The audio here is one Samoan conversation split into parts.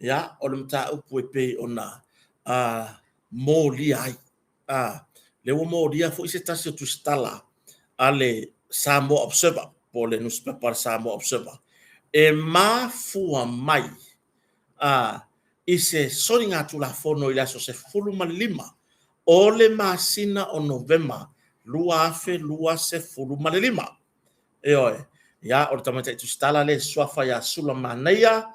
Ia, o le mataupu e pei ona molia ai. Lea ua molia foi se tasi o tusitala a le Samoa Observer, po o le nusipepa a le Samoa Observer, e mafua mai i se soligatulafono i le aso 15 o le masina o Novema 2025. Ioe, ia, o le tamaitai tusitala lea e suafa ia Sulamanaia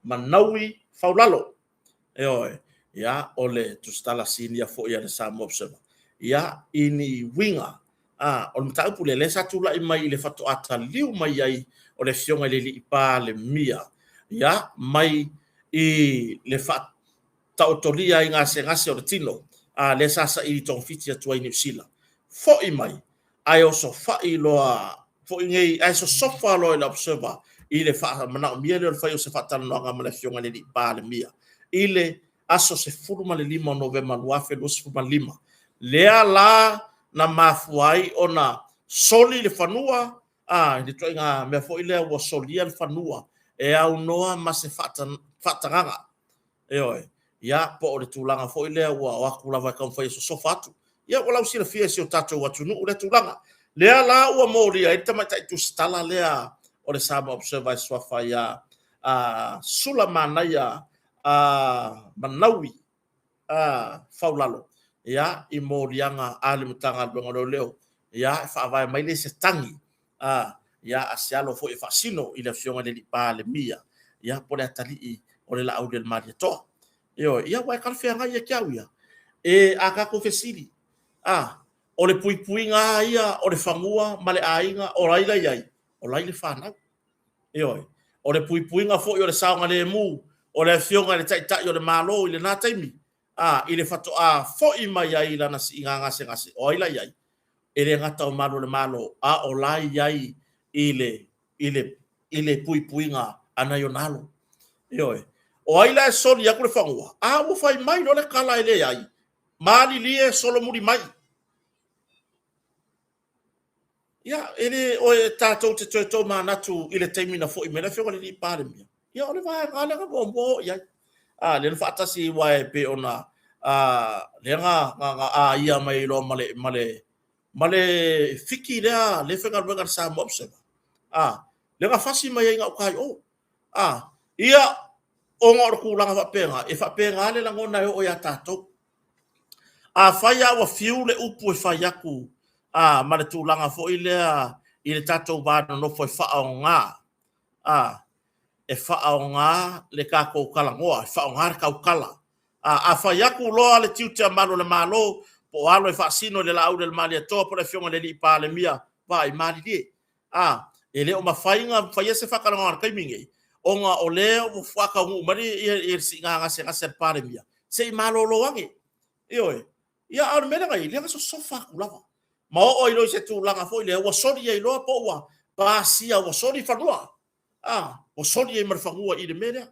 Manaui Faulalo. Ioe, ia, o le tusitala sinia foi a le Samoa Observer, ia, i ni uiga o le mataupu lea, lea sa tulai mai i le faatoa taliu mai ai o le afioga i le alii Palemia, ia, mai i le faataotolia ai gasegase o le tino, lea sa saili togafiti atu ai i Niu Sila, foi mai ae osofai loa foi nei, ae sosofa loa e le Observer i le faamanaomia lea o le fai o se faatalanoaga ma le afioga i le alii Palemia i le aso 15 o Novema 2025. Lea la na mafua ai ona soli le fanua, i le ituaiga mea foi lea ua solia le fanua e aunoa ma se faatagaga. Ioe, ia, po o le tulaga foi lea ua o atu lava e taumafai e sosofa atu. Ia ua lausilafia e si o tatou atunuu lea tulaga. Lea la ua molia ai le tamaitai tusitala lea o le Samoa Observer e suafa ia Sulamanaia Manaui Faulalo, ia, i moliaga a le Matagaluega o Leoleo, ia, e faavae mai le se tagi ia, a se alo foi e faasino i le afioga i le alii Palemia, ia, po o le atalii o le Laaulialemalietoa. Ioe, ia ua e talafeagai ia te au ia, e a tatou fesili, o le puipuiga lava ia o le fanua ma le aiga, o ai la i ai? O la i le fanau. Ioe, o le puipuiga foi o le saogalemu o le afioga i le Taitai o le Malo i lena taimi, i le faatoa foi mai ai i lana siiga gasegase, o ai la i ai? E le gata o malu o le Malo, a o la i ai i le puipuiga a nai ona alo. Ioe, o ai la e soli atu le fanua? A ua fai mai loa le tala e leai, malilie solomuli mai. Ia, e le o e tatou te toe tomanatu i le taimi na foi mai le afioga i le alii Palemia. Ia, o le vaega lea na muamua oo i ai. Lea na faatasi aua e pei ona lea na aia mai loa ma le fiki lea le faigaluega a le Samoa Observer. Lea na fasi mai ai gauta i o. Ia, ona o le tulaga faapena, e faapena le lagona e oo ia tatou. Afai lava ua fiu le upu e fai atu ma le tulaga foi lea i le tatou va nonofo e faaaoga, e faaaoga le tatou talanoa, e faaaoga le tautala. A fai atu loa le tiute a malu o le Malo, po o alo e faasino i le Laaulialemalietoa po o le afioga i le alii Palemia, vaai, malilie, e le o mafai ona faia se faatalanoaga i le taimi lenei, ona o lea ua faataunuu mai le siiga gasegase a le Palemia, se i malolo ane. Ioe. Ia, a o le mea lea na i ai, lea na sosofa atu lava, ma oo ai loa i se tulaga foi lea ua soli ai loa po ua pasia ua soli fanua. Ua soli ai ma le fanua i le mea lea.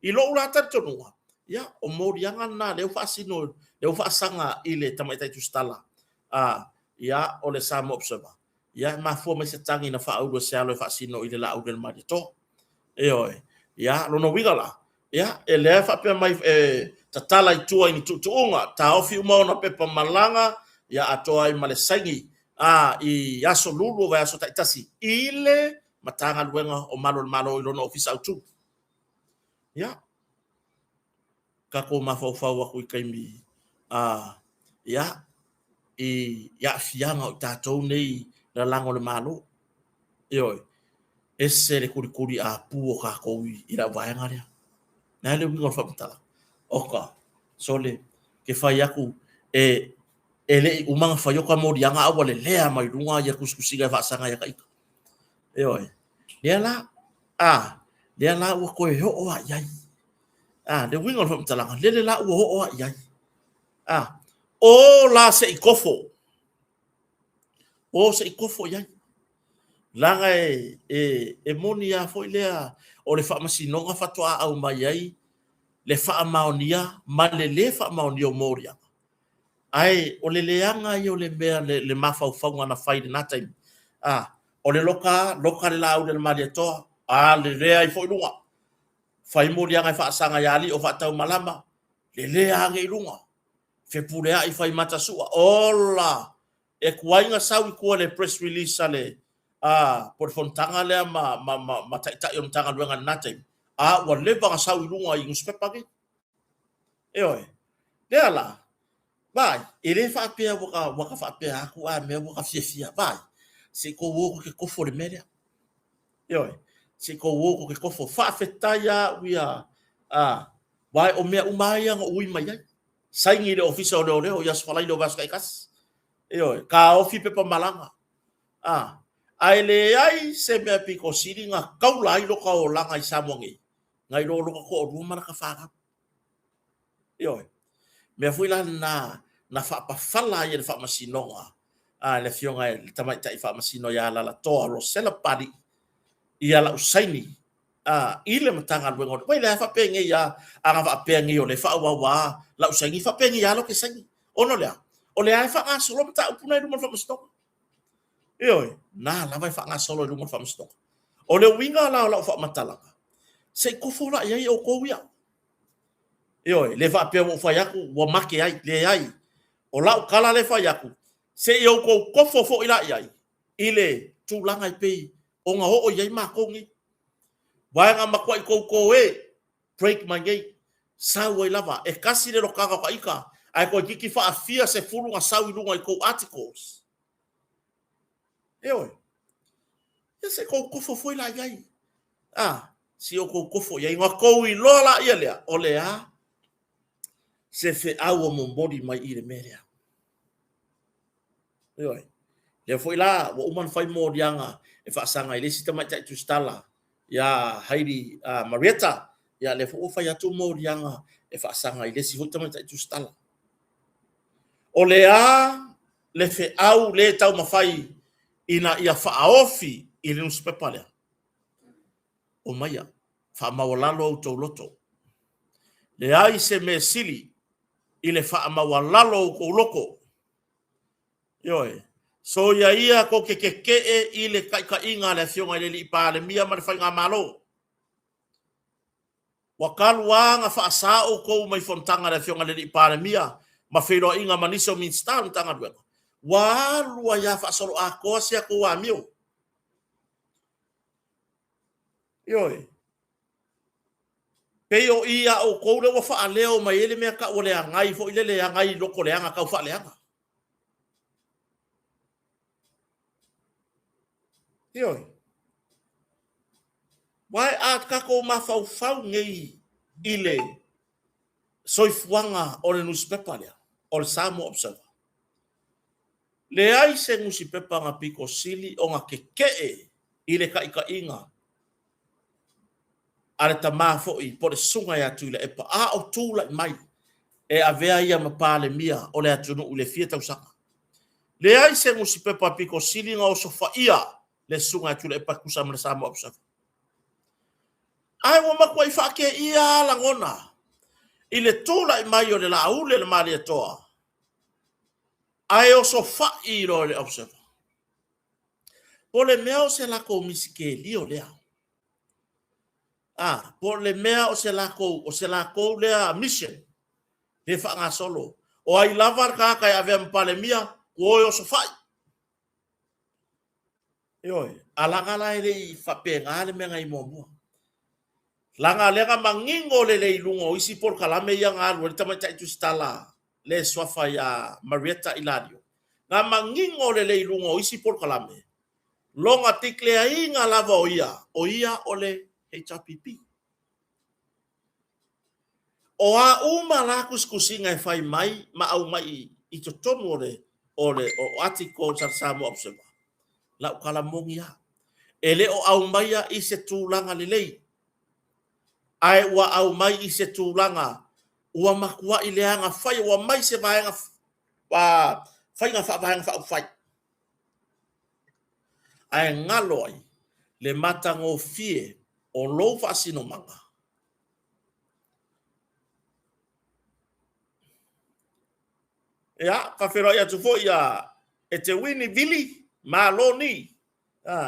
I lou la talitonuga, ia, o moliaga na lea ua faasino, lea ua faasaga i le tamaitai tusitala, ia, o le Samoa Observer, ia, e mafua mai se tagi na faaulu e se alo e faasino i le Laaulialemalietoa. Ioe. Ia, lona uiga la, ia, e lea faapea mai e tatala i tua i ni tuutuuga, taofi uma ona pepa malaga, ia atoa ai ma le saini i aso lulu o vaiaso taitasi i le Matagaluega o Malu o le Malo i lona ofisa autu. Ia, tatou mafaufau atu i taimi ia, i aafiaga o i tatou nei lalago o le Malo. Ioe, ese le tulituli apu o tatou i lau vaega lea. Le a le uiga o le faamatalaga? Oka, sole, ke fai atu e e le i uma ona fai o ta moliaga a ua lelea mai luga ia tusitusiga e faasaga ia ta ita. Ioe, lea la, a, lea la ua toe oo lava i ai. A, le uiga o le faamatalaga, lele la ua oo lava i ai. A, o la se i tofo, o se i tofo i ai. Leaga e moni lava foi lea o le faamasinoga faatoa aumai ai le faamaonia ma le lē faamaonia o moliaga. Ae o le leaga ia o le mea le mafaufauga na fai i lena taimi. A, o le loka, loka le Laauli a le Malietoa, a lelea ai foi luga. Fai moliaga e faasaga ia alii o faataumalama, lelea age i luga, fepuleai fai matasua, ola! E tuai na sau i tua le press release a le a po o le fonotaga lea ma, ma, ma, ma taitai o le Matagaluega i lena taimi, a ua leva na sau i luga i nusipepa nei. Ioe. Lea la, vaai, e le faapea ua ta, ua ta faapea atu a mea ua ta fiafia. Vaai, se i tou o tou te tofo i le mea lea. Ioe, se i tou o tou te tofo. Faafetai lava au ia, a, vaai o mea uma lava ia na ou ui mai ai. Saini i le Ofisa o Leoleo i Aso Faraile o vaiaso taitasi. Ioe, taofi pepa malaga. A, ae leai se mea pito sili na taula ai lota olaga i Samoa nei, nai lo lota toalua ma lata fanau. Ioe. Mea foi la lena na faapafala ai e le Faamasinoga a le Afioga i le Tamaitai Faamasino ia Alalatoa Rosella Papalii ia lau saini a, i le Matagaluega o le... Wai, lea faapenei lava, a na faapea nei o lea e faaauau lava lau saini, faapenei lava lau te saini. Ona o le a? O lea e faagasolo mataupu na i luma o le Faamasinoga. Ioe, na lava e faagasolo i luma o le Faamasinoga. O le uiga la o lau faamatalaga, se i tofo la i ai outou ia. Ioe, le faapea ua ou fai atu ua make ai, leai. O lau tala lea e fai atu, se i outou tofo foi la i ai i le tulaga e pei ona oo i ai matou nei. Vaega matuai tou e, break mai nei, sau ai lava, e tasi le lotaga o ta ita, ae toeitiiti faafia sefulu na sau i luga i tou articles. Ioe. Ia se i tou tofo foi la i ai. A, se i outou tofo i ai, ona tou iloa laia lea, o le a se feau o momoli mai i le mea lea. Ioe. Lea foi la, ua uma ona fai moliaga e faasaga i le isi tamaitai tusitala ia Heidi Marietta, ia lea foi ua fai atu moliaga e faasaga i le isi foi tamaitai tusitala. O le a le feau le taumafai ina ia faaofi i le nusipepa lea? Omaia, faamaualalo outou loto. Leai se mea sili i le faamaualalo o outou loto. Ioe, soia ia tou te tetee i le taitaiga a le Afioga i le Alii Palemia ma le Faigamalo. Ua talu lava ona faasa outou mai fonotaga a le Afioga i le Alii Palemia ma feiloaiga ma nisi o Minisita o le Matagaluega, ua alu ai lava faasoloatoa si a tou amio. Ioe. Pei o i a outou lea ua faaleo mai ai le mea tau o le agai foi lele, agai i loko leaga, tau faaleaga. Ioe. Wae a tatou mafaufau nei i le soifuaga o le nusipepa lea, o le Samoa Observer. Leai se nusipepa na pito sili ona tetee i le taitaiga a le tama foi po o le susuga ia Tuilaepa a o tulai mai e avea ia ma Palemia o le atunuu i le fia tausaga. Leai se nusipepa pito sili ona osofaia le susuga ia Tuilaepa e tusa ma le Samoa Observer. Ae ua matuai faateia lava lagona i le tulai mai o le Laauli a le Malietoa ae osofai loa i le Observer. Po o le mea o se latou misikelio lea. A, po o le mea o se latou, o se latou lea mission le faagasolo. O ai lava le tagata e avea ma Palemia, ua o e osofai. Ioe, a laga la e le i faapena le mea na i muamua. Laga lea na manino lelei i luga o isi polokalame ia na alu ai le tamaitai tusitala le suafa ia Marietta Ilalio, na manino lelei i luga o isi polokalame, lona declare-ina lava o ia, o ia o le HRPP. O a uma la tusitusiga e fai mai ma aumai i totonu o le o le o articles a le Samoa Observer, lau tala moni lava, e le o aumaia i se tulaga lelei, ae ua aumai i se tulaga ua matuai leaga fai, ua aumai se vaega faiga faavaega faaupufai. Ae galo ai le matagofie o lou faasinomaga. Ia, faafeiloai atu foi ia Eteuini Vili, malo ni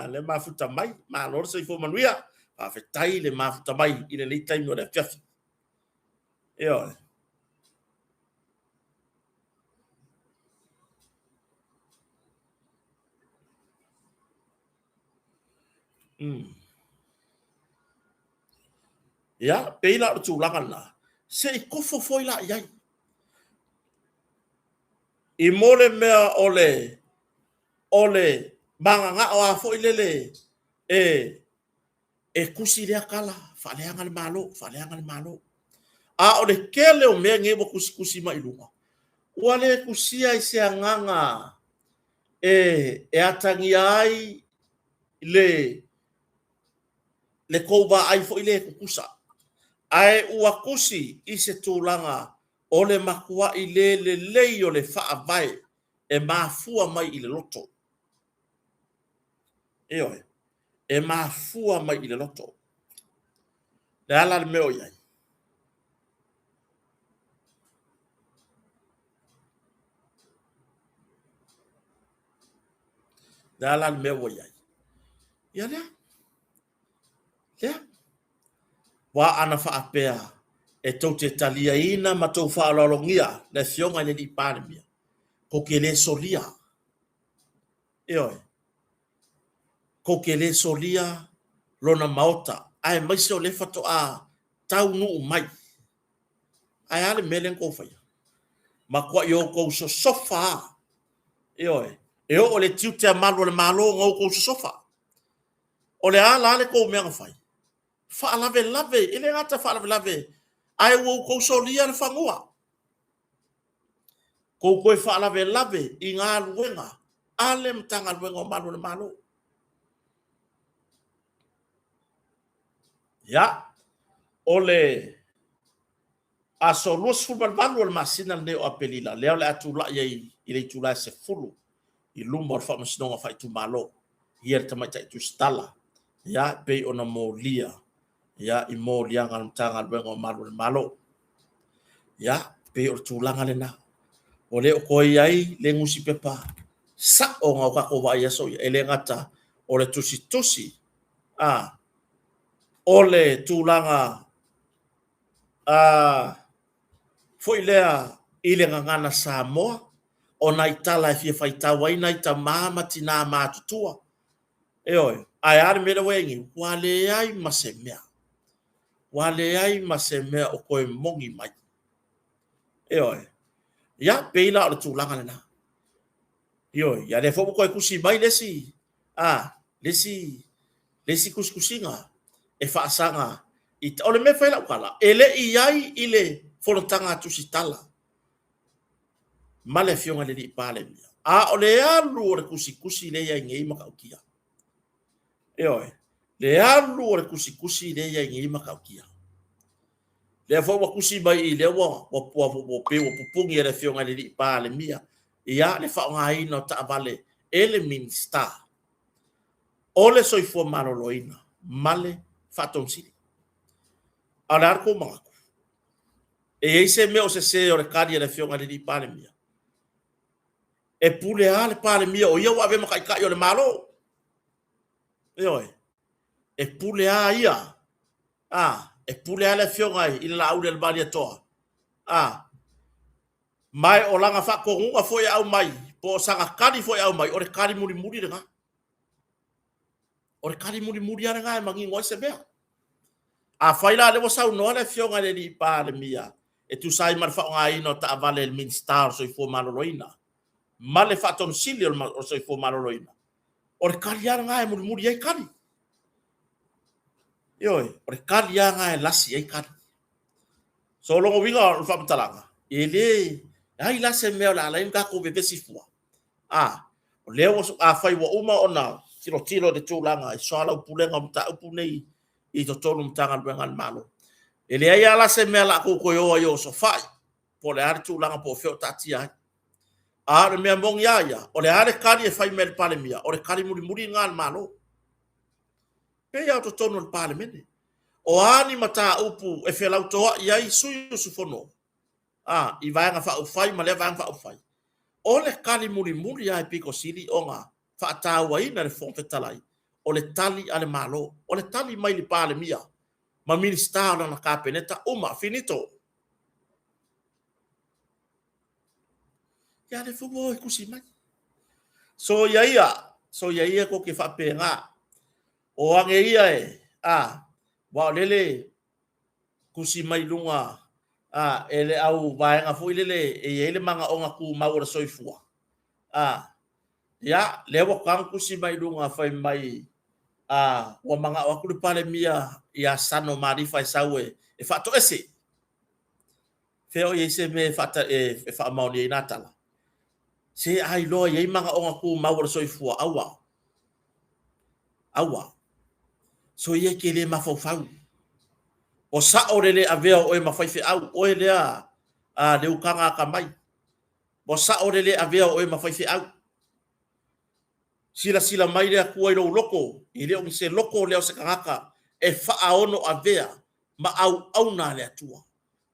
le mafuta mai, malo le soifua manuia. Faafetai le mafuta mai i lenei taimi o le afiafi. Ioe. Ia, pei la o le tulaga lena, se i tofo foi la i ai. I mo le mea o le o le mananao lava foi lele e e tusi lea tala, faaleaga le Malo, faaleaga le Malo. A o le tele o mea nei ua tusitusi mai i luga, ua le tusia i se agaga e atagia ai le tou vaai foi lea e tutusa, ae ua tusi i se tulaga o le matuai le lelei o le faavae e mafua mai i le loto. Ioe, e mafua mai i le loto. O le a la le mea o i ai? O le a la le mea ua i ai? Ia lea, lea. Aua ana faapea e tou te taliaina ma tou faaaloalogia le Afioga i le Alii Palemia, tou te le solia, ioe, tou te le solia lona maota, aemaise o lea faatoa taunuu mai. Ae a le mea lea na tou faia? Matuai outou sosofa lava, ioe, e oo i le tiute a malu o le Malo na outou sosofa. O le a la le tou mea na fai? Faalavelave, e le gata faalavelave, ae ua outou solia le fanua. Tou toe faalavelave i galuega a le Matagaluega o Malu o le Malo. Ia, o le aso 28 o le masina lenei o Aperila, lea o le a tulai ai i le itula e 10 i luma o le Faamasinoga Faaitumalo, ia le Tamaitai Tusitala, ia, e pei ona molia ia, i moliaga a le Matagaluega o Malu o le Malo. Ia, pei o le tulaga lena. Ua le o toe i ai le nusipepa sa'o na o tatou vaai i aso ia, e le gata o le tusitusi, a, o le tulaga a, foi lea i le gagana Samoa, o nai tala e fia faitau ai nai tama ma tina matutua. Ioe, ae a le mea lea ua i ai nei? Ua leai ma se mea. Ua leai ma se mea o toe moni mai. Ioe. Ia, pei la o le tulaga lena. Ioe, ia lea foi ua toe tusi mai le isi, a, le isi, le isi tusitusiga e faasaga i, o le mea e fai lau tala, e le i i ai i le fonotaga a Tusitala ma le Afioga i le Alii Palemia, a o le alu o le tusitusi lea e i ai nei matautia. Ioe, le alu o le tusitusi lea e i ai nei matautia. Lea foi ua tusi mai i lea ua ua ua pei ua pupuni e le Afioga i le Alii Palemia ia le faaaogaina o taavale e le Minisita o le Soifua Maloloina ma le Faatonu Sili. A o le a le tou manatu? E i ai se mea o sese o le tali a le Afioga i le Alii Palemia? E pule lava le Palemia o ia ua avea ma taitai o le Malo. Ioe. E pule lava ia. A, e pule lava le Afioga i le Laauli a le Malietoa. A, ma o lana faatonuga foi e aumai, po o sana tali foi e aumai, o le tali mulimuli lena. O le tali mulimuli lava lena e manino ai se mea. Afai la o lea ua saunoa le Afioga i le Alii Palemia e tusa ai ma le faaaogaina o taavale a le Minisita o le Soifua Maloloina ma le Faatonu Sili o le Soifua Maloloina, o le tali lava lena e mulimuli ai tali. Ioe, o le tali lava lena e lasi ai tali. So, o lona uiga o le faamatalaga, e le ai la se mea o le a ala ai ona tatou vevesi fua. A, o lea ua, afai ua uma ona tilotilo i le tulaga i soalaupulega o mataupu nei i totonu o Matagaluega a le Malo, e leai lava la se mea o le a tou toe o ai e osofai, po o le a le tulaga po o fea o taatia ai. A o le mea moni lava ia, o le a le tali e fai mai e le Palemia, o le tali mulimuli lena a le Malo. Pei lava o totonu o le Palemene. O a ni mataupu e felautoa'i ai sui usufono a, i Vaega Faaupufai ma lea Vaega Faaupufai, o le tali mulimuli lava e pito sili ona faatauaina e le Fofoga Fetalai, O le tali a le Malo, o le tali mai i le Palemia ma Minisita o lana Kapeneta uma, finito. Ia lea foi ua o e tusi mai. So ia ia, so ia ia ko ke faapena. O age ia e, a, wa o lele tusi mai luga a, e le au vaega foi lele e i ai le manaoga tumau o le soifua. A, ia, lea ua tago tusi mai luga fai mai, a, ua manao atu le Palemia ia Sano Malifa e sau e, e faatoese. Fea o i ai se mea e, faata, e, e faamaonia ai nā tala? Se a iloa i ai manaoga tumau o le soifua, aua. Aua. So ia e te le mafaufau. O sa'o le le avea o oe ma faifeau, oe lea a le ukaga atamai. Ua sa'o le le avea o oe ma faifeau. Silasila mai le Atua i lou loto, e le o ni se loto lea o se tagata e faaono avea ma auauna a le Atua,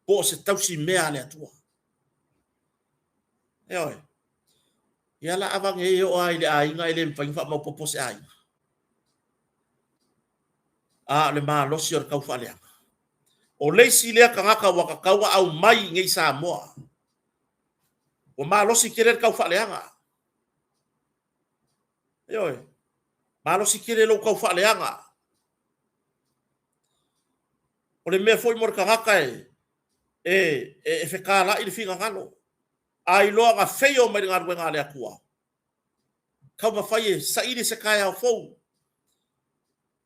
po o se tausi mea a le Atua. Ioe. Ia la avane e oo lava i le aiga e le mafai ona faamaopoopo se aiga. A o le malosi o le taufaaleaga. O le isi lea tagata ua tatau ona aumai i nei Samoa. Ua malosi tele le taufaaleaga. Ioe. Malosi tele lou taufaaleaga. O le mea foi mo le tagata e, e, e, e fetalai le finagalo. A iloa na feio mai le galuega a le Atua, taumafai e saili se taeao fou,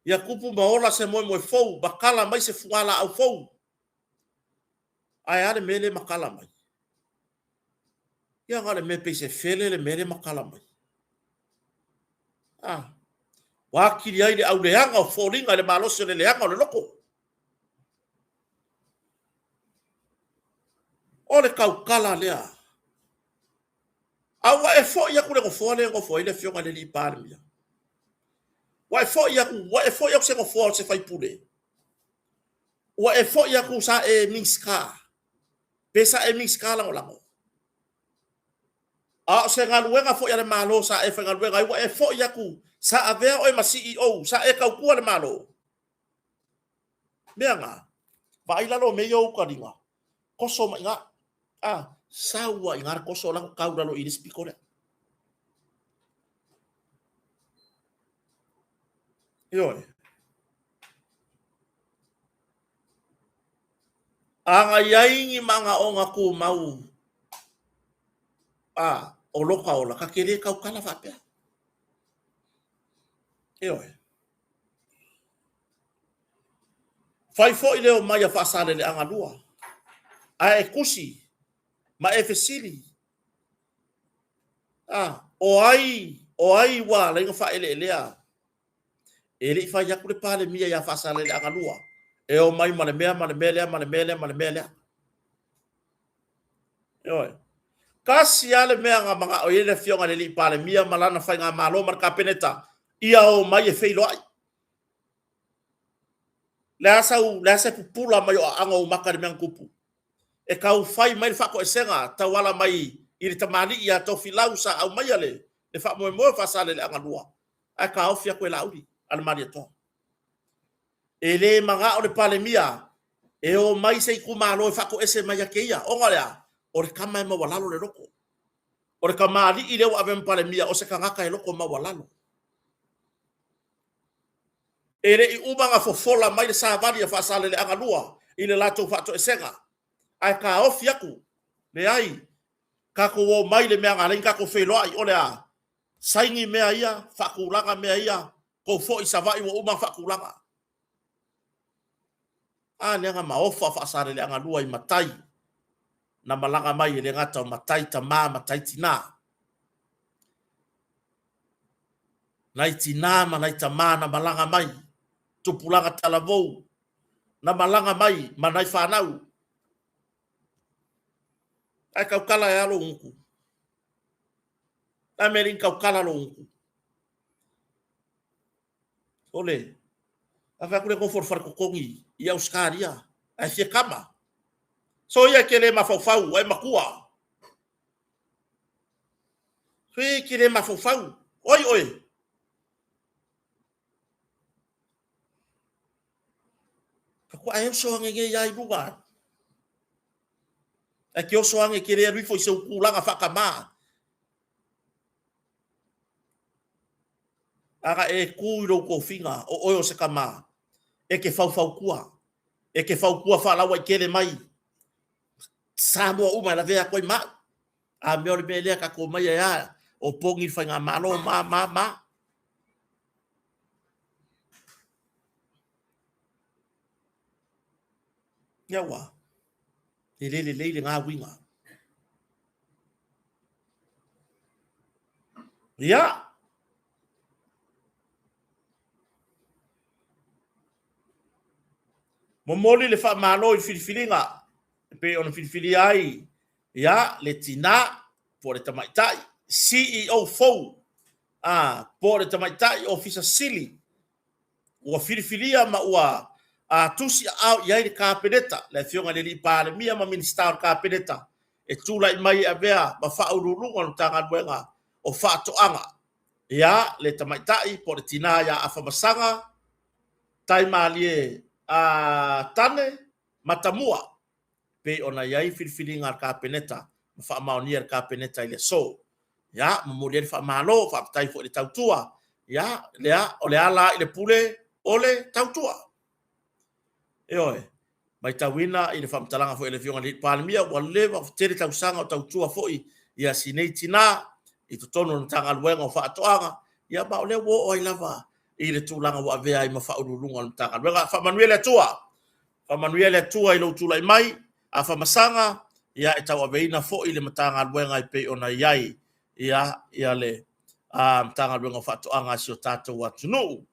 ia tupu ma ola se moemoe fou, matala mai se fugalaau fou. Ae a le mea lea e matala mai? Ia na o le mea pei se fele le mea lea e matala mai. Ah, ua atili ai le auleaga o foliga i le malosi o le leaga o le loto. O le tautala lea. A ua e foi atu le nofoa lea e nofo ai le afioga i le alii Palemia. Ua e foi atu, ua e foi atu se nofoa o se faipule. Ua e foi atu sa e Minisita, pe sa e Minisita Lagolago. A o se galuega foi a le Malo sa e faigaluega ai, ua e foi atu sa avea oe ma CEO, sa e tautua le Malo. Mea na, vaai lalo o mea ia o uta liga, toso mai ina. A, sau lava i ina le toso o la e tau lalo i le isi pito lea. Ioe. A na i ai ni manaoga tumau a o loka ola, ta te le tautala faapea. Ioe. Fai foi le omai a Faasaleleaga 2, ae e tusi ma e fesili, a, o ai, o ai ua ala ai ona faaeleelea? E le i fai atu le Palemia ia Faasaleleaga 2 e omai ma le mea ma le mea lea ma le mea lea ma le mea lea. Ioe. Tasi lava le mea na manao i ai le afioga i le alii Palemia ma lana faigamalo ma le Kapeneta, ia omai e feiloai. Le a sau, le a se pupula mai o aano o maka i le mea na tupu. E tau fai mai le faatoesega tauala mai i le tamalii ia Tofilau sa aumaia le, le faamoemoe o Faasaleleaga 2, ae taofi atu e Laauli a le Malietoa. E le manao le Palemia e o mai se itumalo e faatoese mai ia te ia, ona o le a? O le tama e maualalo le loto. O le tamalii lea ua ave ma Palemia, o se tagata e loto maualalo. E le i uma ona fofola mai le savali a Faasaleleaga 2 i le latou faatoesega, ae taofi atu, leai, tatou o mai le mea na ala ai ona tatou feiloai, o le a? Saini mea ia, faatulaga mea ia, tou foi i Savaii ua uma ona faatulaga. A lea na maofa Faasaleleaga 2 i matai na malaga mai e le gata o matai tama, matai tinā. Nai tinā ma nai tamā na malaga mai, tupulaga talavou na malaga mai ma nai fanau. Ae tautala e a lou gutu? Le a mea e le i tautala lou gutu? Ole, a fai atu le nofo i le fale totogi i Ausetalia, ae fia tama. So ia e te le mafaufau, ae matua. So ia e te le mafaufau. Oi oe! Matuā e oso age nei lava i luga. Ae ke oso age ke le alu ifo i se tulaga faakamā. Aga e kū i lou tofiga, o oe o se kamā, e ke faufautua, e ke fautua faalauaitele mai Samoa uma e lavea atu ai ma au. A mea o le mea lea tatou omai ai a o pogi le faigamalo ma ma ma. Ia ua, e le lelei lena uiga. Ia, momoli le faamalo i le filifiliga e pei ona filifilia ai ia le tinā po o le tamaitai CEO fou a po o le tamaitai Ofisa Sili ua filifilia ma ua tusi aao i ai le Kapeneta, le Afioga i le Alii Palemia ma Minisita o le Kapeneta e tulai mai e avea ma Faauluuluga o le Matagaluega o Faatoaga, ia le tamaitai po o le tinā ia Afamasaga Taimalie Tane Matamua, pei ona i ai filifiliga a le Kapeneta ma faamaonia e le Kapeneta i le aso. Ia, momoli ai le faamalo, faafetai foi i le tautua. Ia, lea, o le ala i le pule o le tautua. Ioe, matauina i le faamatalaga foi a le Afioga i le Palemia, ua leva, tele tausaga o tautua foi ia si nei tinā i totonu o le Matagaluega o Faatoaga, ia ma o lea ua oo ai lava i le tulaga ua avea ai ma Faauluuluga o le Matagaluega. Faamanuia le Atua! Faamanuia le Atua i lou tulai mai, Afamasaga, ia e tauaveina foi le Matagaluega e pei ona i ai ia, ia le Matagaluega o Faatoaga a si o tatou atunuu.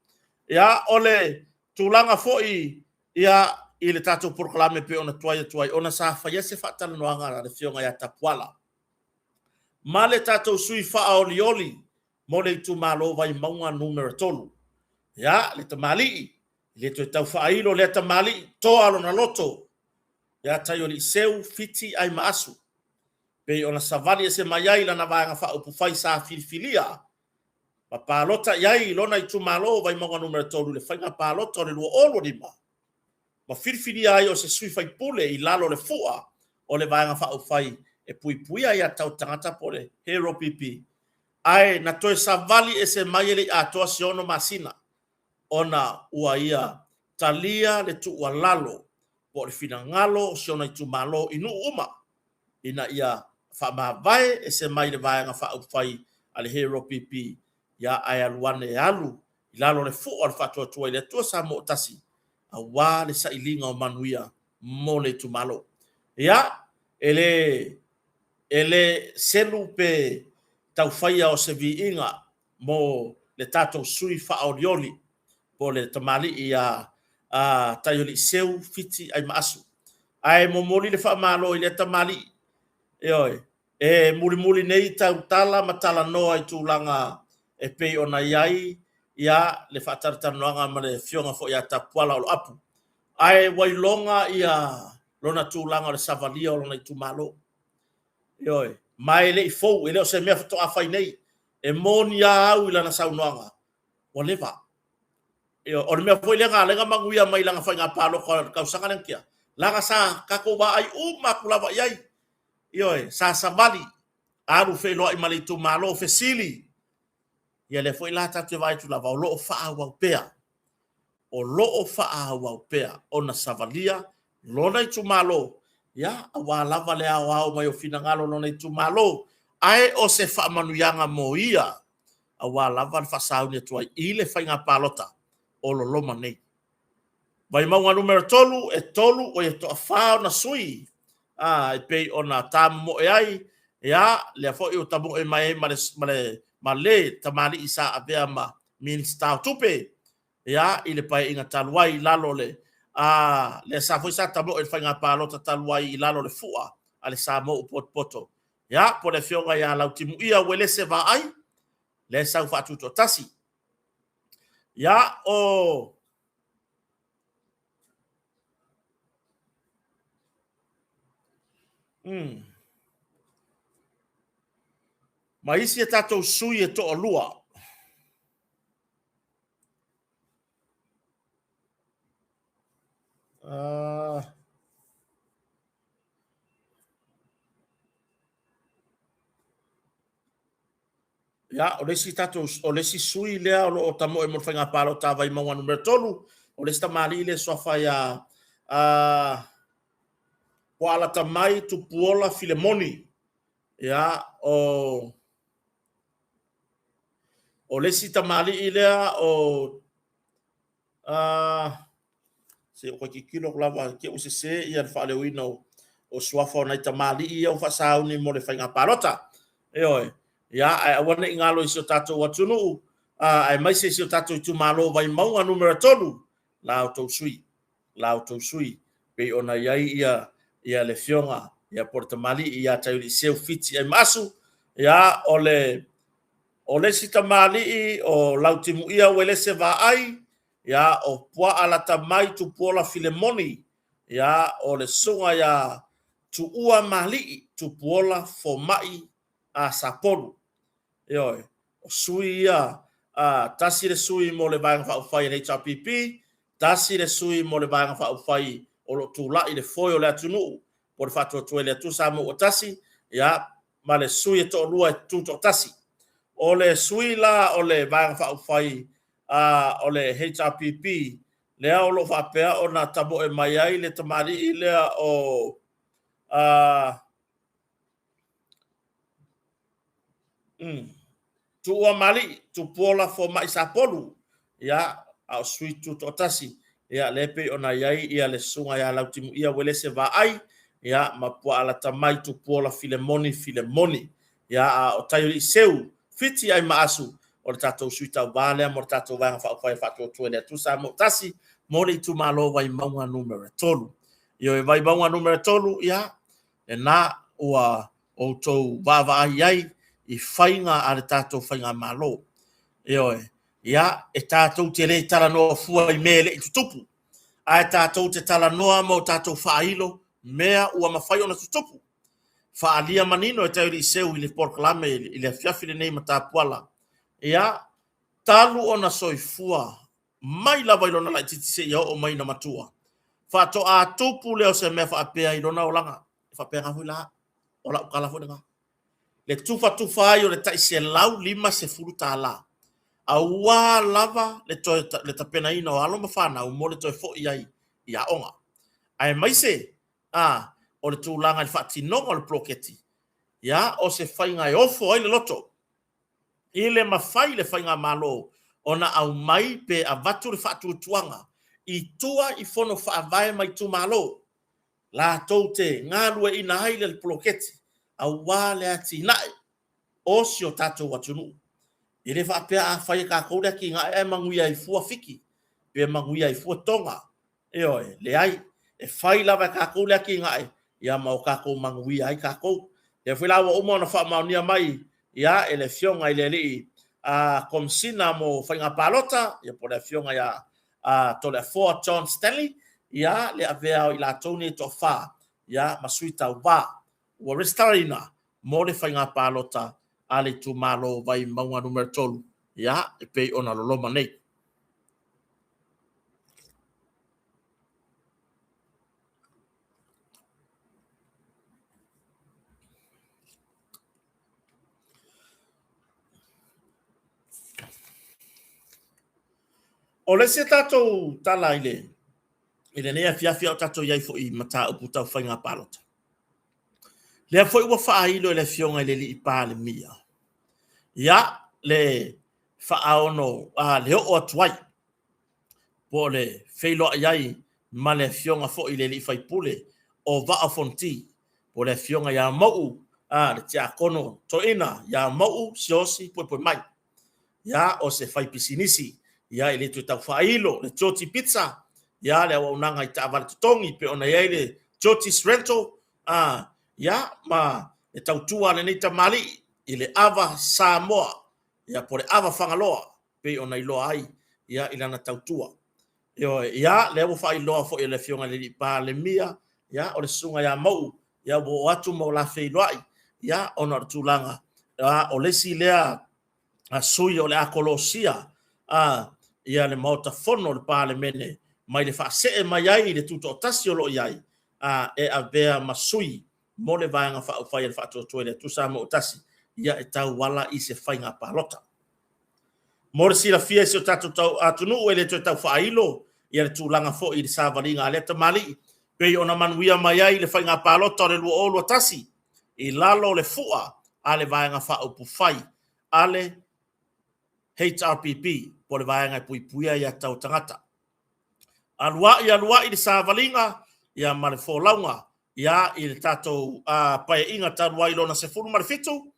Ia, o le tulaga foi ia i le tatou polokalame e pei ona tuai atu ai, ona sa faia se faatalanoaga a le Afioga ia Tapuala ma le tatou sui faaolioli mo le itumalo Vaimauga Nu.3. Ia, le tamalii, e le toe tau faailo lea tamalii, toa lona loto ia Taioliiseu Fiti Aimaasu, pei ona savali ese mai ai lana Vaega Faaupufai sa filifilia ma palota i ai lona itumalo o Vaimauga Nu.3 i le faiga palota o le 2025, ma filifilia ai o se sui faipule i lalo o le fua o le Vaega Faaupufai e Puipuia Aia Tatau a Tagata po o le HRPP, ae na toe savali ese mai e le i atoa se 6 masina ona ua ia talia le tuualalo po o le finagalo o si ona itumalo i nuu uma ina ia faamavae ese mai le Vaega Faaupufai a le HRPP, ia ae alu ane e alu i lalo o le fua o le Faatuatua i le Atua Samoa Tasi aua le sailiga o manuia mo le itumalo. Ia, e le e le selu pe taufaia o se viiga mo le tatou sui faaolioli po o le tamalii ia Taioliiseu Fiti Aimaasu. Ae momoli le faamalo i lea tamalii, ioe, e mulimuli nei tautala ma talanoa i tulaga e pei ona i ai ia le faatalatalanoaga ma le afioga foi ia Tapuala Oloapu. Ae ua iloga ia lona tulaga o le savalia o lona itumalo. Ioe, ma e le i fou, e le o se mea faatoa fai nei. E moni lava au i lana saunoaga, ua leva. Ioe, o le mea foi lea na ala ai ona manuia mai lana faiga palota o le tausaga lea na tea, leaga sa tatou vaai uma atu lava i ai. Ioe, sa savali, alu feiloai ma le itumalo, fesili. Ia lea foi la tatou te vaai atu lava, o lo o faaauau pea. O lo o faaauau pea ona savalia lona itumalo, ia, aua lava le aoao mai o finagalo o lona itumalo, ae o se faamanuiaga mo ia, aua lava le faasauni atu ai i le faiga palota o loloma nei. Vaimauga Nu.3, e 3, oi e toafa ona sui e pei ona tamomoe ai, ia, lea foi ua tamoe mai ai ma le, ma le, ma le tamalii sa avea ma Minisita o Tupe, ia, i le Paeaiga talu ai i lalo o le, a, lea sa foi sa tamoe i le faiga palota talu ai i lalo o le fua a le Samoa ua potopoto. Ia, po o le afioga ia Lautimuia Uelese Vaai, lea e sau faatutoatasi. Ia, o Ma isi a tatou sui e toalua. Ia, o le isi tatou, o le isi sui lea o lo o tamoe mo le faiga palota a Vaimauga numera 3, o le isi tamalii lea e suafa ia Puaalatamai Tupuola Filemoni. Ia, o le isi tamalii lea o se i ou tilotilo atu lava i te i ua sese le faaleoina o suafa o nai tamalii ia ua faasauni mo le faiga palota. Ioe. Ia, ae aua ne i galo i si o tatou atunuu, aemaise si o tatou itumalo o Vaimauga Nu.3, la outou sui, la outou sui, pei ona i ai ia, ia le afioga ia po o le tamalii ia Taiuliiseu Fiti Aimaasu, ia, o le O le isi tamalii o Lautimuia Uelese Vaai, ia, o Puaalatamai Tupuola Filemoni, ia, o le susuga ia Tuua Malii Tupuola Fomai a Sapolu. Ioe, o sui ia, a, tasi le sui mo le Vaega Faaupufai a le HRPP, tasi le sui mo le Vaega Faaupufai o lo o tulai i le foe o le atunuu po o le Faatuatua i le Atua Samoa ua Tasi, ia, ma le sui e toalua e tutoatasi. O le sui la o le Vaega Faaupufai o le HRPP, lea o lo o faapea ona tamoe mai ai le tamalii lea o Tuuamalii, Tupuola Fomai Sapolu, ia, a o sui tutoatasi, ia, lea e pei ona i ai ia le susuga ia Lautimuia Uelese Vaai, ia, ma Puaalatamai Tupuola Filemoni Filemoni. Ia, a o Taioliiseu Fiti Aimaasu, o le tatou sui tauva lea mo le tatou Vaega Faaupufai Faatuatua i le Atua Samoa Tasi mo le itumalo Vaimauga Nu.3. Ioe, Vaimauga Nu.3, ia, lena ua outou vaavaai ai i faiga a le tatou faigamalo. Ioe, ia, e tatou te le talanoa fua i mea e le i tutupu, ae tatou te talanoa ma o tatou faailo mea ua mafai ona tutupu. Faaalia manino e Taiuliiseu i le polokalame i le afiafi lenei i Matapuala, ia, talu ona soifua mai lava i lona laitiiti seia oo mai ina matua, faatoa tupu lea o se mea faapea i lona olaga. E faapena foi la, o lau tala foi lena. Le tufatufa ai o le tai $150 aua lava le toe le tapenaina o alo ma fanau mo le toe foi ai i aoga. Aemaise a o le tulaga i le faatinoga o le poloketi, ia o se faiga e ofo ai le loto i le mafai le faigamalo ona aumai pe avatu le faatuatuaga i tua i fono faavae ma itumalo latou te galueaiina ai le poloketi aua le atinae o si o tatou atunuu. E le faapea a fai e tatou le atinae ae manuia ai fua Fiti pe manuia ai fua Toga. Ioe, leai, e fai lava e tatou le atinae, ia ma o tatou manuia ai tatou. Lea foi la ua uma ona faamaonia mai ia e le Afioga i le Alii Komesina mo Faiga Palota, ia po o le Afioga ia Toleafoa John Stanley, ia le avea o i latou nei e toafa ia ma sui tauva ua resitalaina mo le faiga palota a le itumalo Vaimauga Nu.3, ia e pei ona loloma nei. O le isi a tatou tala i le i lenei afiafi a o tatou i ai foi i mataupu tau faiga palota. Lea foi ua faailo e le Afioga i le Alii Palemia, ia, le faaono, a, le oo atu ai, po o le feiloai ai ma le Afioga foi i le Alii Faipule o Vaa o Fonoti, po o le Afioga ia Mauu, a, le Tiakono Toeaina ia Mauu Siaosi Puepuemai. Ia, o se faipisinisi, ia, e le toe tau faailo le Georgie Pizza, ia, le auaunaga i taavale totogi, pei ona i ai le Georgie's Rental, a, ia, ma le tautua a lenei tamalii i le ava Samoa, ia, po o le ava Fagaloa, pei ona iloa ai, ia, i lana tautua. Ioe, ia, lea ua faailoa foi e le Afioga i le Alii Palemia, ia, o le Susuga ia Mauu, ia, ua oo atu ma ua feiloai, ia, ona o le tulaga, a, o le isi lea sui o le a kolosia, a, ia le Maota Fono o le Palemene mai le faasee mai ai i le tutoatasi o lo o i ai, a, e avea ma sui mo le Vaega Faaupufai a le Faatuatua i le Atua Samoa ua Tasi, ia e tauala i se faiga palota. Mo le silafia e si o tatou tau atunuu e le toe tau faailo ia le tulaga foi i le savaliga a lea tamalii pei ona manuia mai ai i le faiga palota o le 2021 i lalo o le fua a le Vaega Faaupufai a le HRPP po o le Vaega e Puipuia Aia Tatau a Tagata. Aluai aluai le savaliga ia ma le folauga ia i le tatou paeaiga talu ai lona 17,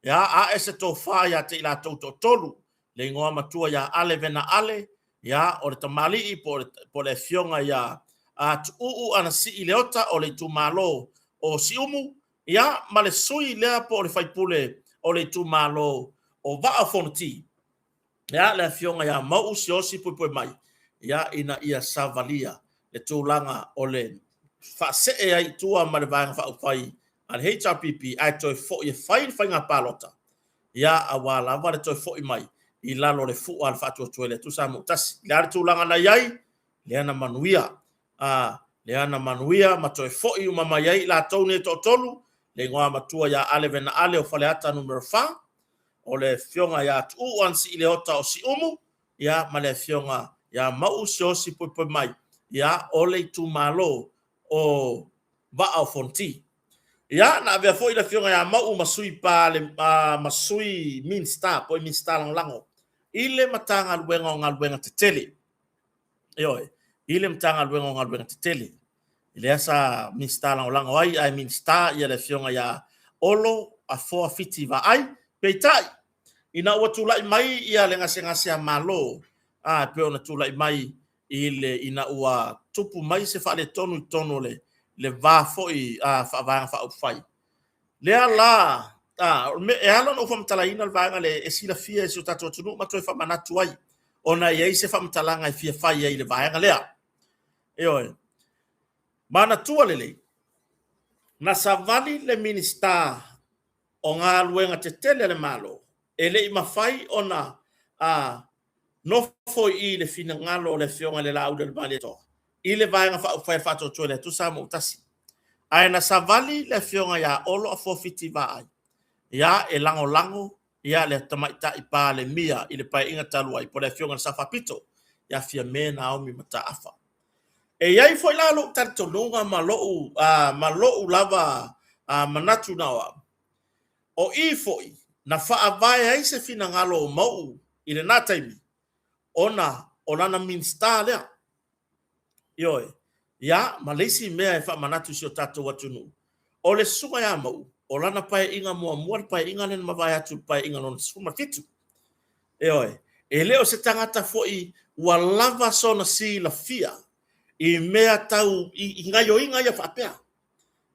ia ae se tofa ia te i latou toatolu, le igoa matua ia Ale Vena Ale, ia o le tamalii po o le afioga ia Tuuu Anasii Leota o le itumalo o Siumu, ia ma le sui lea po o le faipule o le itumalo o Vaa o Fonoti, ia le afioga ia Mauu Siaosi Puepuemai, ia ina ia savalia le tulaga o le faasee ai i tua ma le Vaega Faaupufai a le HRPP ae toe foi e fai le faiga palota, ia aua lava le toe foi mai i lalo o le fua a le Faatuatua i le Atua Samoa ua Tasi. O le a le tulaga na i ai? Lea na manuia, a, lea na manuia ma toe foi uma mai ai i latou nei e toatolu, le igoa matua ia Ale Vena Ale o Faleata Nu.4, o le afioga ia Tuuu Anasii Leota o Siumu, ia ma le afioga ia Mauu Siaosi Puepuemai, ia o le itumalo o Vaa o Fonoti. Ia, na avea foi le afioga ia Mauu ma sui pale, ma sui Minisita, po o Minisita Lagolago i le Matagaluega o Galuega Tetele. Ioe, i le Matagaluega o Galuega Tetele. Lea sa Minisita Lagolago ai, ae Minisita ia le afioga ia Olo Afoa Fiti Vaai. Peitai, ina ua tulai mai ia le gasegase a Malo, a, e pei ona tulai mai i le, ina ua tupu mai se faaletonu i totonu o le, le va foi a, faavaega faaupufai. Lea la, a, e ala ona ou faamatalaina le vaega lea e silafia e si o tatou atunuu ma toe faamanatu ai, ona e i ai se faamatalaga e fia fai ai i le vaega lea. Ioe. Manatua lelei, na savali le Minisita o Galuega Tetele a le Malo, e le i mafai ona a, nofo i i le finagalo o le Afioga i le Laauli o le Malietoa i le Vaega Faaupufai a le Faatuatua i le Atua Samoa ua Tasi. Ae na savali le Afioga ia Olo Afoa Fiti Vaai, ia e lagolago ia le Tamaitai Palemia i le Paeaiga talu ai, po o le Afioga i le Sao Faapito, ia Fiame Naomi Mataafa. E i ai foi la lou talitonuga ma lou, ma lou lava manatu na o au, o i foi na faavae ai se finagalo o Mauu i lena taimi, ona o lana Minisita lea. Ioe. Ia, ma le isi mea e faamanatu i si o tatou atunuu, o le Susuga ia Mauu, o lana paeaiga muamua le paeaiga lea na mavae atu i le paeaiga lona 17. Ioe. E le o se tagata foi ua lava sona silafia i mea tau i gaioiga ia faapea.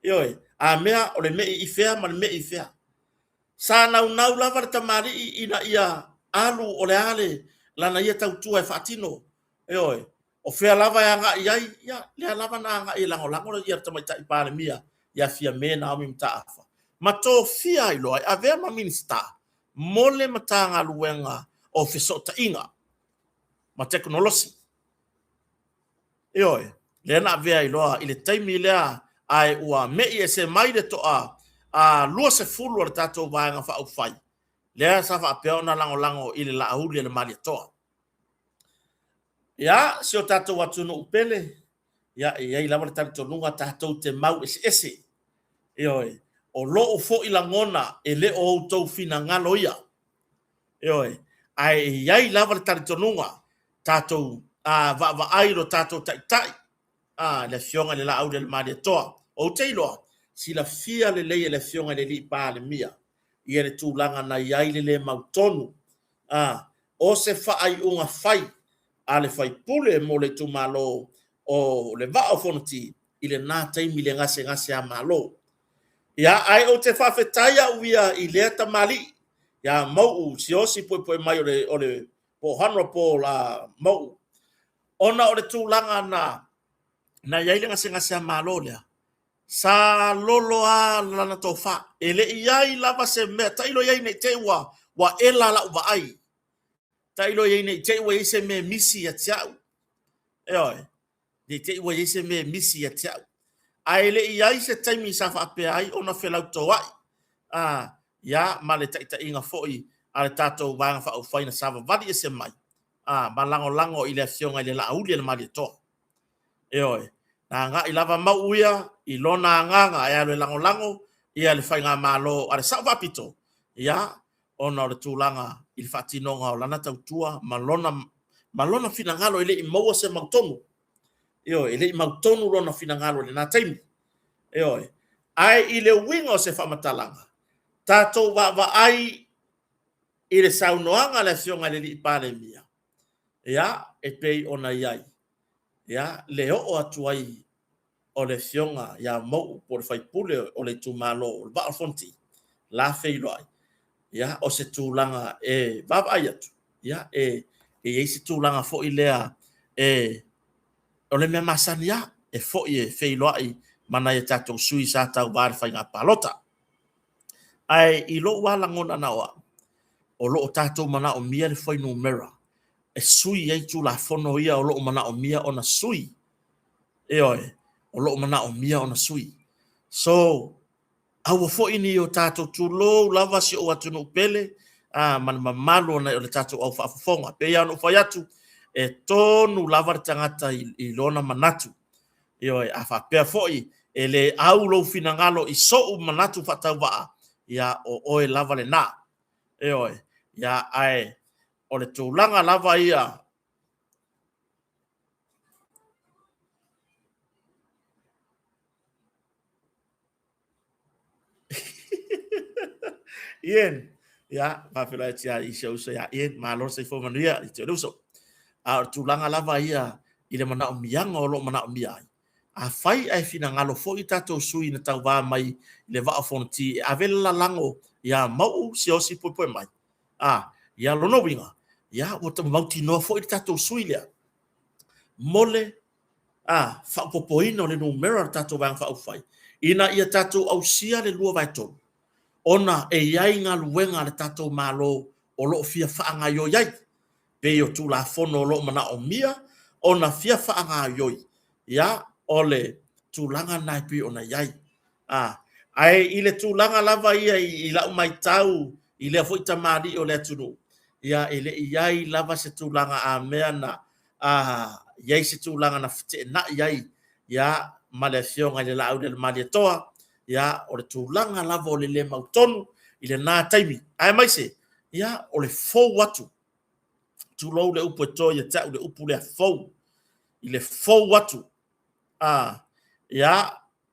Ioe. A mea o le mei i fea ma le mei i fea. Sa naunau lava le tamalii ina ia alu o le a le lana ia tautua e faatino. Ioe. O fea lava e agai i ai, ia, lea lava na agai e lagolago ia le Tamaitai Palemia ia Fiame Naomi Mataafa, ma tofia ai loa e avea ma Minisita mo le Matagaluega o Fesootaiga ma Tekonolosi. Ioe, lea na avea ai loa i le taimi lea ae ua me'i ese mai le toa a 20 o le tatou Vaega Faaupufai, lea sa faapea ona lagolago i le Laauli a le Malietoa. Ia, si o tatou atunuu pele, ia, e i ai lava le talitonuga tatou te mau eseese. Ioe, o lou foi lagona e le o outou finagalo ia. Ioe, ae e i ai lava le talitonuga tatou a, vaavaai i lo tatou Taitai, a, le Afioga i le Laaulialemalietoa. Ou te iloa, silafia lelei e le Afioga i le Alii Palemia ia le tulaga na i ai le le mautonu, a, o se faaiuga fai a le faipule mo le itumalo o le Vaa o Fonoti i lena taimi le gasegase a Malo. Ia, ae ou te faafetai au ia i lea tamalii ia Mauu Siaosi Puepuemai o le, o le, po o Honourable Mauu, ona o le tulaga na, na i ai le gasegase a Malo lea, sa lolo lava lana tofa. E le i i ai lava se mea, tailo i ai ne i te i ua, ua ela lau vaai. Tailo i ai ne i te i ua i ai se mea misi ia te au. Ioe. Ne i te i ua i ai se mea e misi ia te au. Ae le i i ai se taimi sa faapea ai ona felautoa'i, a, ia, ma le taitaiga foi a le tatou Vaega Faaupufai na savavali ese mai, a, ma lagolago i le Afioga i le Laauli a le Malietoa. Ioe, na agai lava Mauu ia i lona agaga e alu e lagolago ia le faigamalo a le Sao Faapito, ia, ona o le tulaga i le faatinoga o lana tautua ma lona, ma lona finagalo e le i maua se mautonu. Ioe, e le i mautonu lona finagalo i lena taimi. Ioe, ae i le uiga o se faamatalaga, tatou vaavaai i le saunoaga a le Afioga i le Palemia, ia, e pei ona i ai, ia, le oo atu ai o le Afioga ia Mauu po o le sui usufono o le itumalo o le Vaa o Fonoti la feiloai, ia, o se tulaga e vaavaai atu, ia, e i ai se tulaga foi lea e o le mea masani lava e foi e feiloai ma nai a tatou sui sa tauva i le faiga palota. Ae i lou lava lagona na o au, o lo o tatou manaomia le fuainumera e sui ai Tulafono ia o lo o manaomia ona sui. Ioe, o lo o manaomia ona sui. So, aua foi ne i o tatou tulou lava si ou atunuu pele a, ma le mamalu o le tatou au faafofoga. Pei lava ona ou fai atu, e tonu lava le tagata i, i lona manatu. Ioe, a faapea foi e le au lou finagalo i sou manatu faatauvaa, ia o oe lava lena. Ioe, ia ae o le tulaga lava ia Ian, ia, faafeiloai atu ia i si ou uso ia Ian, malo le soifua manuia i te le uso. A o le tulaga lava ia i le manaomiaga o lo o manaomia ai, afai ae finagalo foi tatou sui na tauva mai i le Vaa o Fonoti e ave le lalago ia Mauu Siaosi Puepue mai, a, ia lona uiga, ia ua mautinoa foi le tatou sui lea mo le a, faaopoopoina o le numera o le tatou Vaega Faaupufai ina ia tatou ausia le 2/3, ona e i ai galuega a le tatou Malo o lo o fia faagaioi ai, pei o Tulafono o lo o manaomia ona fia faagaioi, ia, o le tulaga lena e pei ona i ai. A, ae i le tulaga lava ia i lau matau i lea foi tamalii o le atunuu, ia e le i i ai lava se tulaga a mea na i ai se tulaga na feteenai ai ia ma le Afioga i le Laaulialemalietoa, ia o le tulaga lava o le le mautonu i lena taimi, aemaise ia o le fou atu, tulou le upu e to ia te au le upu lea fou, i le fou atu a ia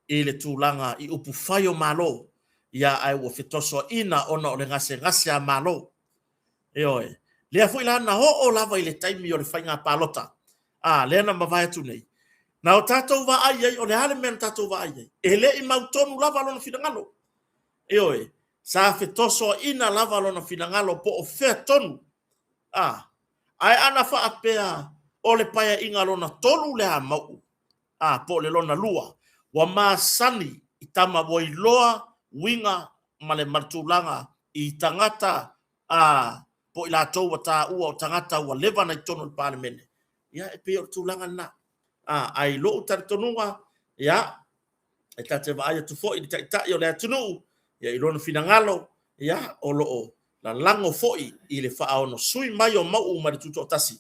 i le tulaga i upufai o Malo, ia ae ua fetosoaina ona o le gasegase a Malo. Ioe. Lea foi la na oo lava i le taimi o le faiga palota, a, lea na mavae atu nei, na o tatou vaai ai, o le a le mea na tatou vaai ai? E le i mautonu lava lona finagalo. Ioe. Sa fetosoaina lava lona finagalo po o fea tonu. A, ae ana faapea o le paeaiga lona tolu lea a Mauu, a, po o le lona lua, ua masani i tama ua iloa uiga ma le tulaga i tagata a, po o i latou ua taua o tagata ua leva na i totonu o le Palemene, ia e pei o le tulaga lena. A, ae i lou talitonuga, ia, e ta te vaai atu foi i le Taitai o le atunuu, ia i lona finagalo, ia, o lo o lalago foi i le faaono sui mai o Mauu mai le Tutoatasi,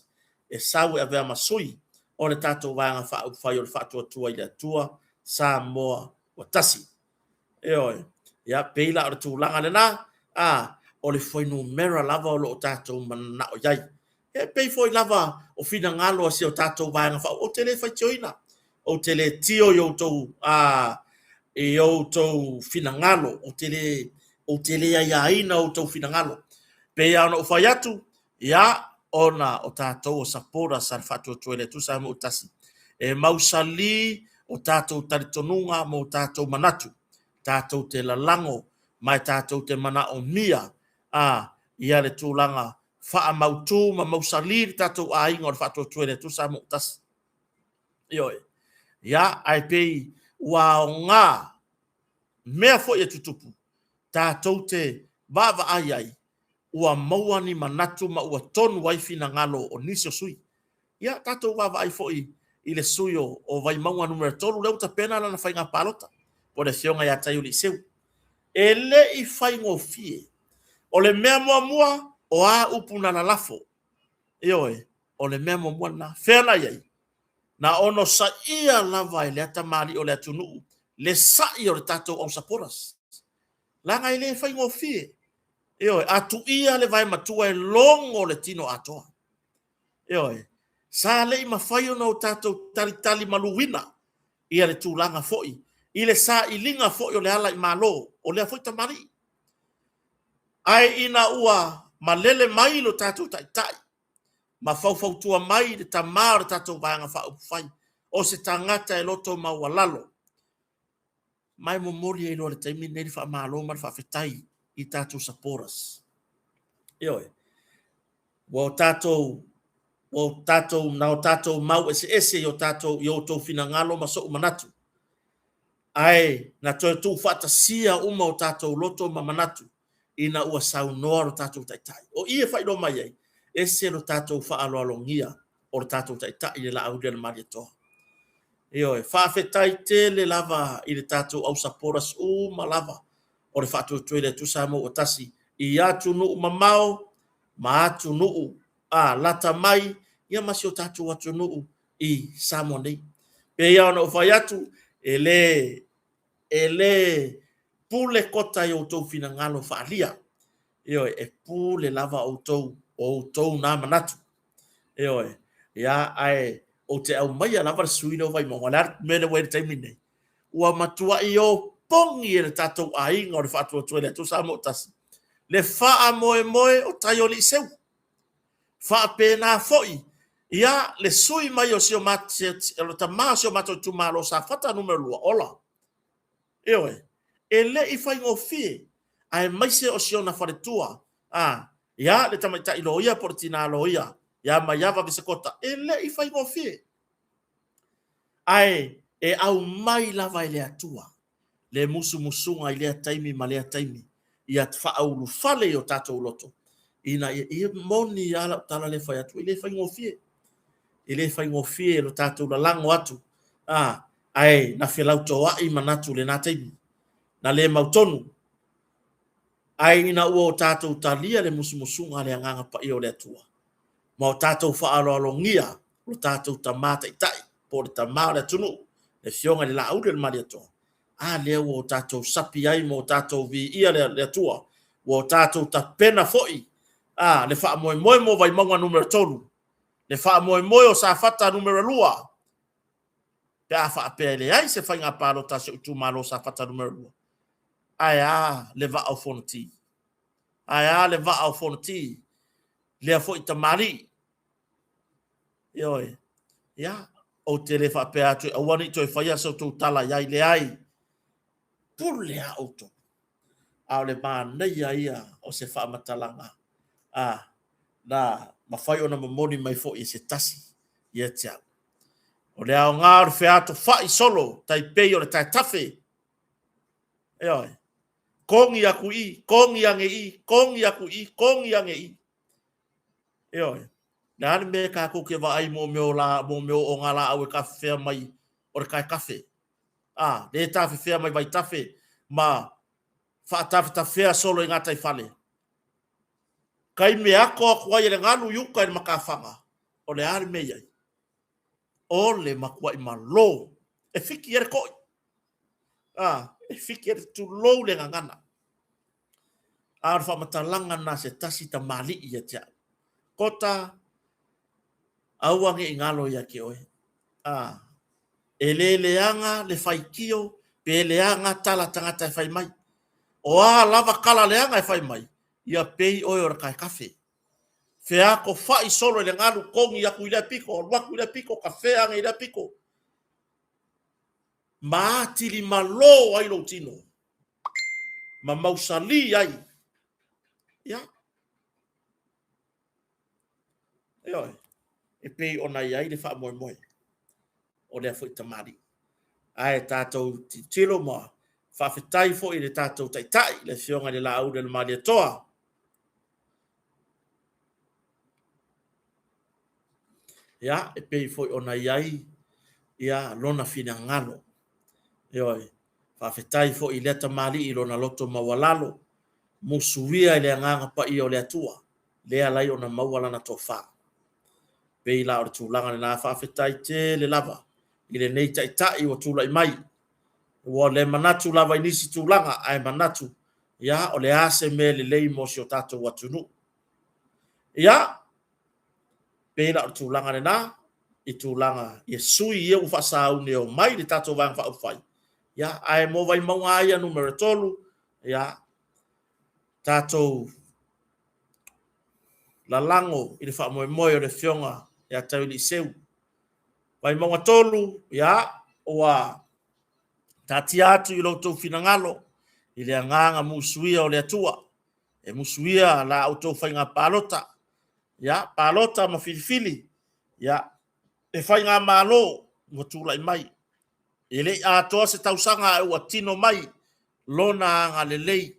e sau e avea ma sui o le tatou Vaega Faaupufai o le Faatuatua i le Atua Samoa ua Tasi. Ioe. Ia, pei la o le tulaga lena, a, o le fuainumera lava o lo o tatou mananao i ai. E pei foi lava o finagalo o si o tatou Vaega Faaupufai, ou te le faitioina, ou te le tio i outou, a, i outou finagalo, ou te le, ou te le aiaina outou finagalo. Pei lava ona ou fai atu, ia, ona o tatou o supporters a le Faatuatua i le Atua Samoa ua Tasi, e mausali o tatou talitonuga ma o tatou manatu, tatou te lalago ma e tatou te manaomia a ia le tulaga faamautu ma mausali le tatou aiga o le Faatuatua i le Atua Samoa ua Tasi. Ioe. Ia, ae pei ua aoga mea foi e tutupu, tatou te vaavaai ai ua maua ni manatu ma ua tonu ai finagalo o nisi o sui. Ia, tatou vaavaai foi i le sui o Vaimauga Nu.3 lea ua tapena lana faiga palota, po o le Afioga ia Taiuliiseu. E le i faigofie. O le mea muamua, o a upu na lalafo? Ioe, o le mea muamua lena. Fea na i ai? Na onosaia lava e lea tamalii o le atunuu le sai o le tatou au supporters. Leaga e le faigofie. Ioe, a tuia le vae matua e logo le tino atoa. Ioe, sa le i mafai ona o tatou talitali maluina ia le tulaga foi i le sailiga foi o le ala i Malo o lea foi tamalii. Ae ina ua malele mai lo tatou taitai ma faufautua mai le tama o le tatou Vaega Faaupufai, o se tagata e loto maualalo, ma e momoli ai loa i le taimi lenei le faamalo ma le faafetai i tatou supporters. Ioe, ua tatou na o tatou mau eseese i o tatou i outou finagalo ma sou manatu, ae na toe tuufaatasia uma o tatou loto ma manatu ina ua saunoa lo tatou Taitai. O i e faailoa mai ai, ese lo tatou faaaloalogia o lo tatou Taitai i le Laauli a le Malietoa. Ioe, faafetai tele lava i le tatou au supporters uma lava o le Faatuatua i le Atua Samoa ua Tasi i atunuu mamao ma atunuu a lata mai ia ma si o tatou atunuu i Samoa nei. Pei lava ona ou fai atu, e le pule kota i outou finagalo faaalia. Ioe, e pule lava outou, o outou na manatu. Ioe, ia, ae ou te aumaia lava le sui lea o Vaimauga. O le a le mea lea ua i ai i le taimi lenei? Ua matuai opogi e le tatou aiga o le Faatuatua i le Atua Samoa ua Tasi le faamoemoe o Taioliiseu. Faapena foi ia le sui mai o si o matou, le tama o si o matou itumalo o Safata Nu.2, Ola. Ioe, e le i faigofie, aemaise o si ona faletua, a, ia le tamaitai loia po o le tina loia, ia Maiava Vesekota, e le i faigofie. Ae e aumai lava e le Atua le musumusuga i lea taimi ma lea taimi, ia faaulufale i o tatou loto, ina ia, ia moni lava lau tala lea e fai atu, e le faigofie. E le faigofie lo tatou lalago atu, a, ae na felautoa'i manatu i lena taimi, na le mautonu. Ae ina ua o tatou talia le musumusuga a le Agaga Paia o le Atua, ma o tatou faaaloalogia lo tatou Tama Taitai, po o le Tama o le atunuu, le Afioga i le Laauli o le Malietoa, a lea ua o tatou sapi ai ma o tatou viia le Atua, ua o tatou tapena foi a, le faamoemoe mo Vaimauga Nu.3, le faamoemoe o Safata Nu.2, pe a faapea e leai se faiga palota a si ou itumalo Safata Nu.2, ae a le vaa o Fonoti? Ae a le vaa o Fonoti? Lea foi tamalii. Ioe. Ia, ou te le faapea atu aua ne i toe faia sa outou tala i ai, leai. Pule a outou. A o le manaia ia o se faamatalaga a na mafai ona momoli mai foi e se tasi ia te au. O le aoga o le featofai solo tai pei o le taetafe. Ioe. Kogi aku i, kogi ane i, kogi aku i, kogi ane i. Ioe. Le a le mea kākou ke vaai mo mea o la, mo mea o ngā lāʻau e tafefea mai o le taetafe. A, le tafefea mai vaitafe ma faatafetafea solo i gataifale. Taimi e ato atu ai e le galu i uka i le matafaga, o le a le mea i ai? O le matuai malo e fiki ai le toi. A, e fiki ai le tulou le gagana. A o le faamatalaga lena a se tasi tamalii ia te au. Kota, aua ne i galo ia te oe. A, e le leaga le faitio pe leaga tala tagata e fai mai. O a lava tala leaga e fai mai, ia pei oe o le taetafe. Featofai solo i le galu, togi atu i lea pito, alu atu i lea pito, tafea ane i lea pito. Ma atili malo ai lou tino, ma mausali ai. Ia. Ioe, e pei ona i ai le faamoemoe o lea foi tamalii. Ae tatou tilotilo ma faafetai foi i le tatou Taitai, le Afioga i le Laauli o le Malietoa. Ia, e pei foi ona i ai ia lona finagalo. Ioe, faafetai foi i lea tamalii i lona loto maualalo, musuia i le agaga paia o le Atua, lea alai ona maua lana tofa. Pei la o le tulaga lena, faafetai tele lava i lenei taitai ua tulai mai. Ua le manatu lava i nisi tulaga, ae manatu, ia, o le a se mea lelei mo si o tatou atunuu. Ia, pei la o le tulaga lena, i tulaga i sui ia ua faasauni e omai le tatou Vaega Faaupufai, ia, ae mo Vaimauga lava ia numera 3, ia, tatou lalago i le faamoemoe o le Afioga ia Tauiliiseu. Vaimauga 3, ia, ua taatia atu i lo outou finagalo i le agaga musuia o le Atua, e musuia la outou faiga palota, ia, palota ma filifili, ia, le faigamalo ua tulai mai. E le i atoa se tausaga ae ua tino mai lona agalelei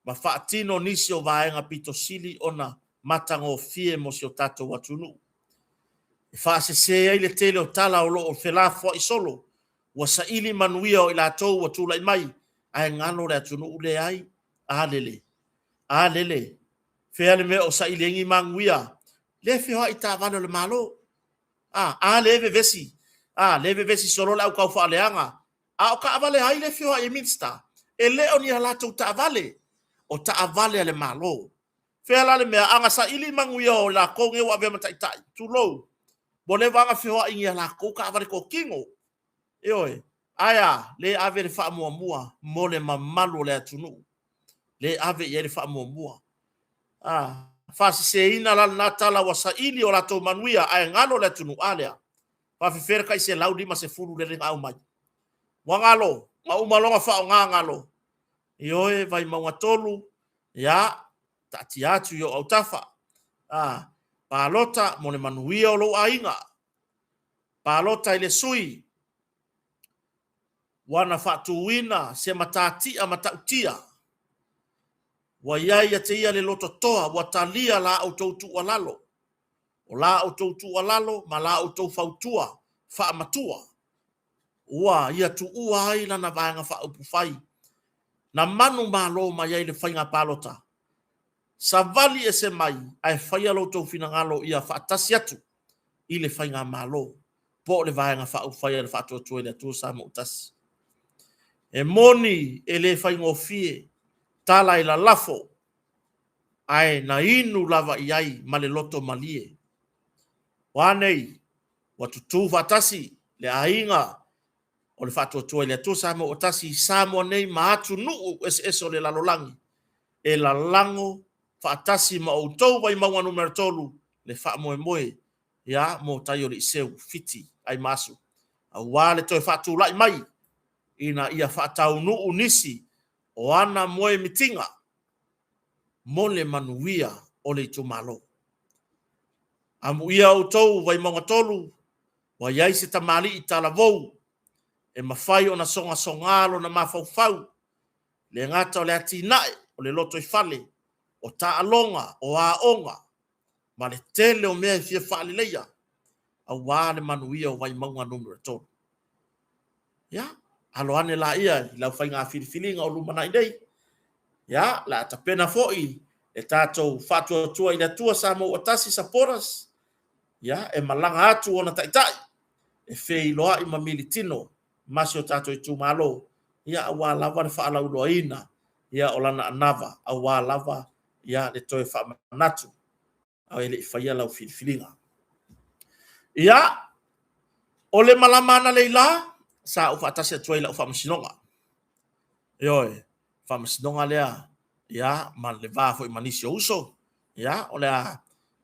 ma faatino nisi o vaega pito sili ona matagofie mo si o tatou atunuu. E faasese ai le tele o tala o lo o felafoai solo, ua saili manuia o i latou ua tulai mai, ae galo le atunuu, leai. A lele, a lele, fea le mea o saili ai ni manuia? Lea e feoai i taavale a le Malo. A lea e vevesi, a lea e vevesi solo le au taufaaleaga. A o taavale a ai lea e feoai ai Minisita? E le o ni a latou taavale, o taavale a le Malo. Fea la le mea, a na saili manuia o i latou nei ua avea ma taitai, tulou, ua leva lava ona feoai i ni a latou taavale totino. Ioe. Ae a? Lea e ave le faamuamua mo le mamalu o le atunuu. Lea e ave i ai le faamuamua. A faaseseina la lena tala ua saili o latou manuia ae galo le atunuu, a lea, faafefea le tai 150 lea na aumai? Ua galo, na uma loa ona faaaoga galo. Ioe, Vaimauga 3, ia, taatia atu i ou autafa. A, palota mo le manuia o lou aiga. Palota i le sui ua na faatuina se matatia matautia ua i ai ia te ia le lototoa ua talia la outou tuualalo. O la outou tuualalo ma la outou fautua faamatua ua ia tuua ai lana Vaega Faaupufai na manumalo mai ai le faiga palota. Savali ese mai ae faia lo outou finagalo ia faatasi atu i le faigamalo po o le Vaega Faaupufai a le Faatuatua i le Atua Samoa ua Tasi. E moni e le faigofie tala e lalafo, ae na inu lava i ai ma le loto malie. Ua a nei? Ua tutu faatasi le aiga o le Faatuatua i le Atua Samoa ua Tasi i Samoa nei ma atunuu eseese o le lalolagi e lalago faatasi ma outou Vaimauga Nu.3 le faamoemoe ia mo Taioliiseu Fiti Aimaasu aua le toe faatulai mai ina ia faataunuu nisi o ana moemitiga mo le manuia o le itumalo. Amuia outou Vaimauga 3, ua i ai se tamalii talavou e mafai ona sogasoga lona mafaufau, le gata o le atinae o le lotoifale, o taaloga, o aoga, ma le tele o mea e fia faaleleia aua le manuia o Vaimauga Nu.3. Ia, alo ane laia i lau faiga filifiliga o lumanai nei. Ia, la tapena foi le tatou Faatuatua i le Atua Samoa ua Tasi supporters, ia, e malaga atu ona taitai e feiloai ma militino ma si o tatou itumalo, ia, aua lava le faalauiloaina, ia, o lana anava, aua lava, ia, le toe faamanatu a e le i faia lau filifiliga. Ia, o le malama analeila, sa ou faatasi atu ai i lau faamasinoga. Ioe, faamasinoga lea, ia, ma le va foi ma nisi o uso, ia, o le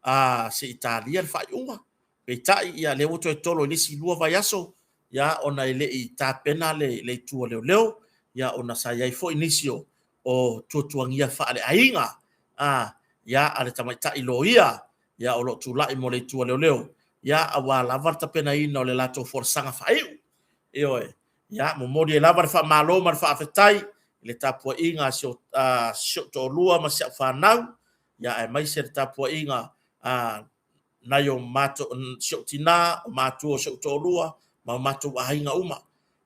a se i talia le faaiuga. Peitai, ia, lea ua toe tolo i le isi 2 vaiaso, ia, ona e le i tapena le itu a leoleo, ia, ona sa i ai foi nisi o tuatuagia faaleaiga, ia, a le tamaitai loia, ia, o lo o tulai mo le itu a leoleo, ia, aua lava le tapenaina o le latou folasaga faaiu. Ioe, ia, momoli ai lava le faamalo ma le faafetai i le tapuaiga a si ou toalua ma si au fanau, ia, aemaise le tapuaiga a nai o matou, si ou tina, o matua o si ou toalua, ma o matou aiga uma.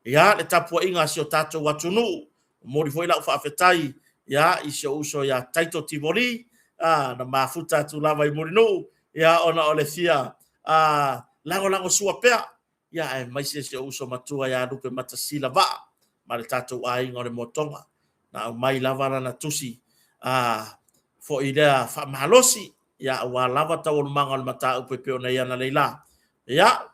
Ia, le tapuaiga a si o tatou atunuu, momoli foi lau faafetai ia i si ou uso ia Taito Tivoli, a, na mafuta atu lava i Mulinuu, ia ona o le fia a, lagolagosua pea, ia aemaise si ou uso matua ia Lupe Matasila Vaa ma le tatou aiga o le Motoga. Na aumai lava lana tusi a, foi lea faamalosi, ia aua lava taualumaga o le mataupu e pei ona i ai analeila. Ia,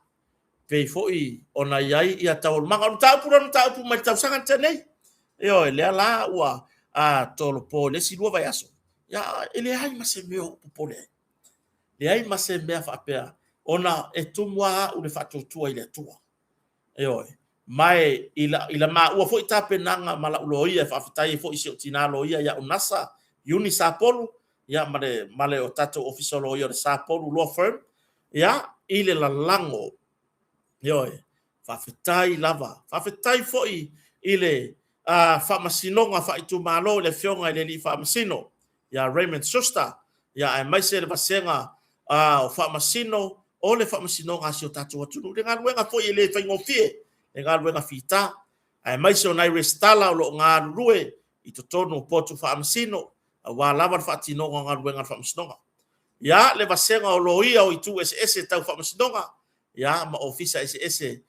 pei foi ona i ai ia taualumaga. O le mataupu lea o le mataupu mai le tausaga na tea nei. Ioe, lea la ua a, tolopo i le isi 2 vaiaso, ia, e leai ma se mea o ou popole ai. Leai ma se mea faapea, ona e tumu lava au le faatuatua i le Atua. Ioe. Ma e i la, i la maua foi tapenaga ma la'u loia e faafetai ai foi i si ou tina loia ia Unasa Iuni Sapolu, ia ma le, ma le o tatou ofisa o loia o le Sapolu Law Firm, ia, i le lalago. Ioe. Faafetai lava. Faafetai foi i le Faamasinoga Faaitumalo i le Afioga i le Alii Faamasino ia Raymond Schuster, ia aemaise le vasega o Faamasino o le Faamasinoga a si o tatou atunuu. Le galuega foi e le faigofie, le galuega fita, aemaise o nai resitala o lo o galulue i totonu o potu faamasino, aua lava le faatinoga o galuega a le Faamasinoga. Ia, le vasega o loia o itu eseese tau Faamasinoga, ia, ma ofisa eseese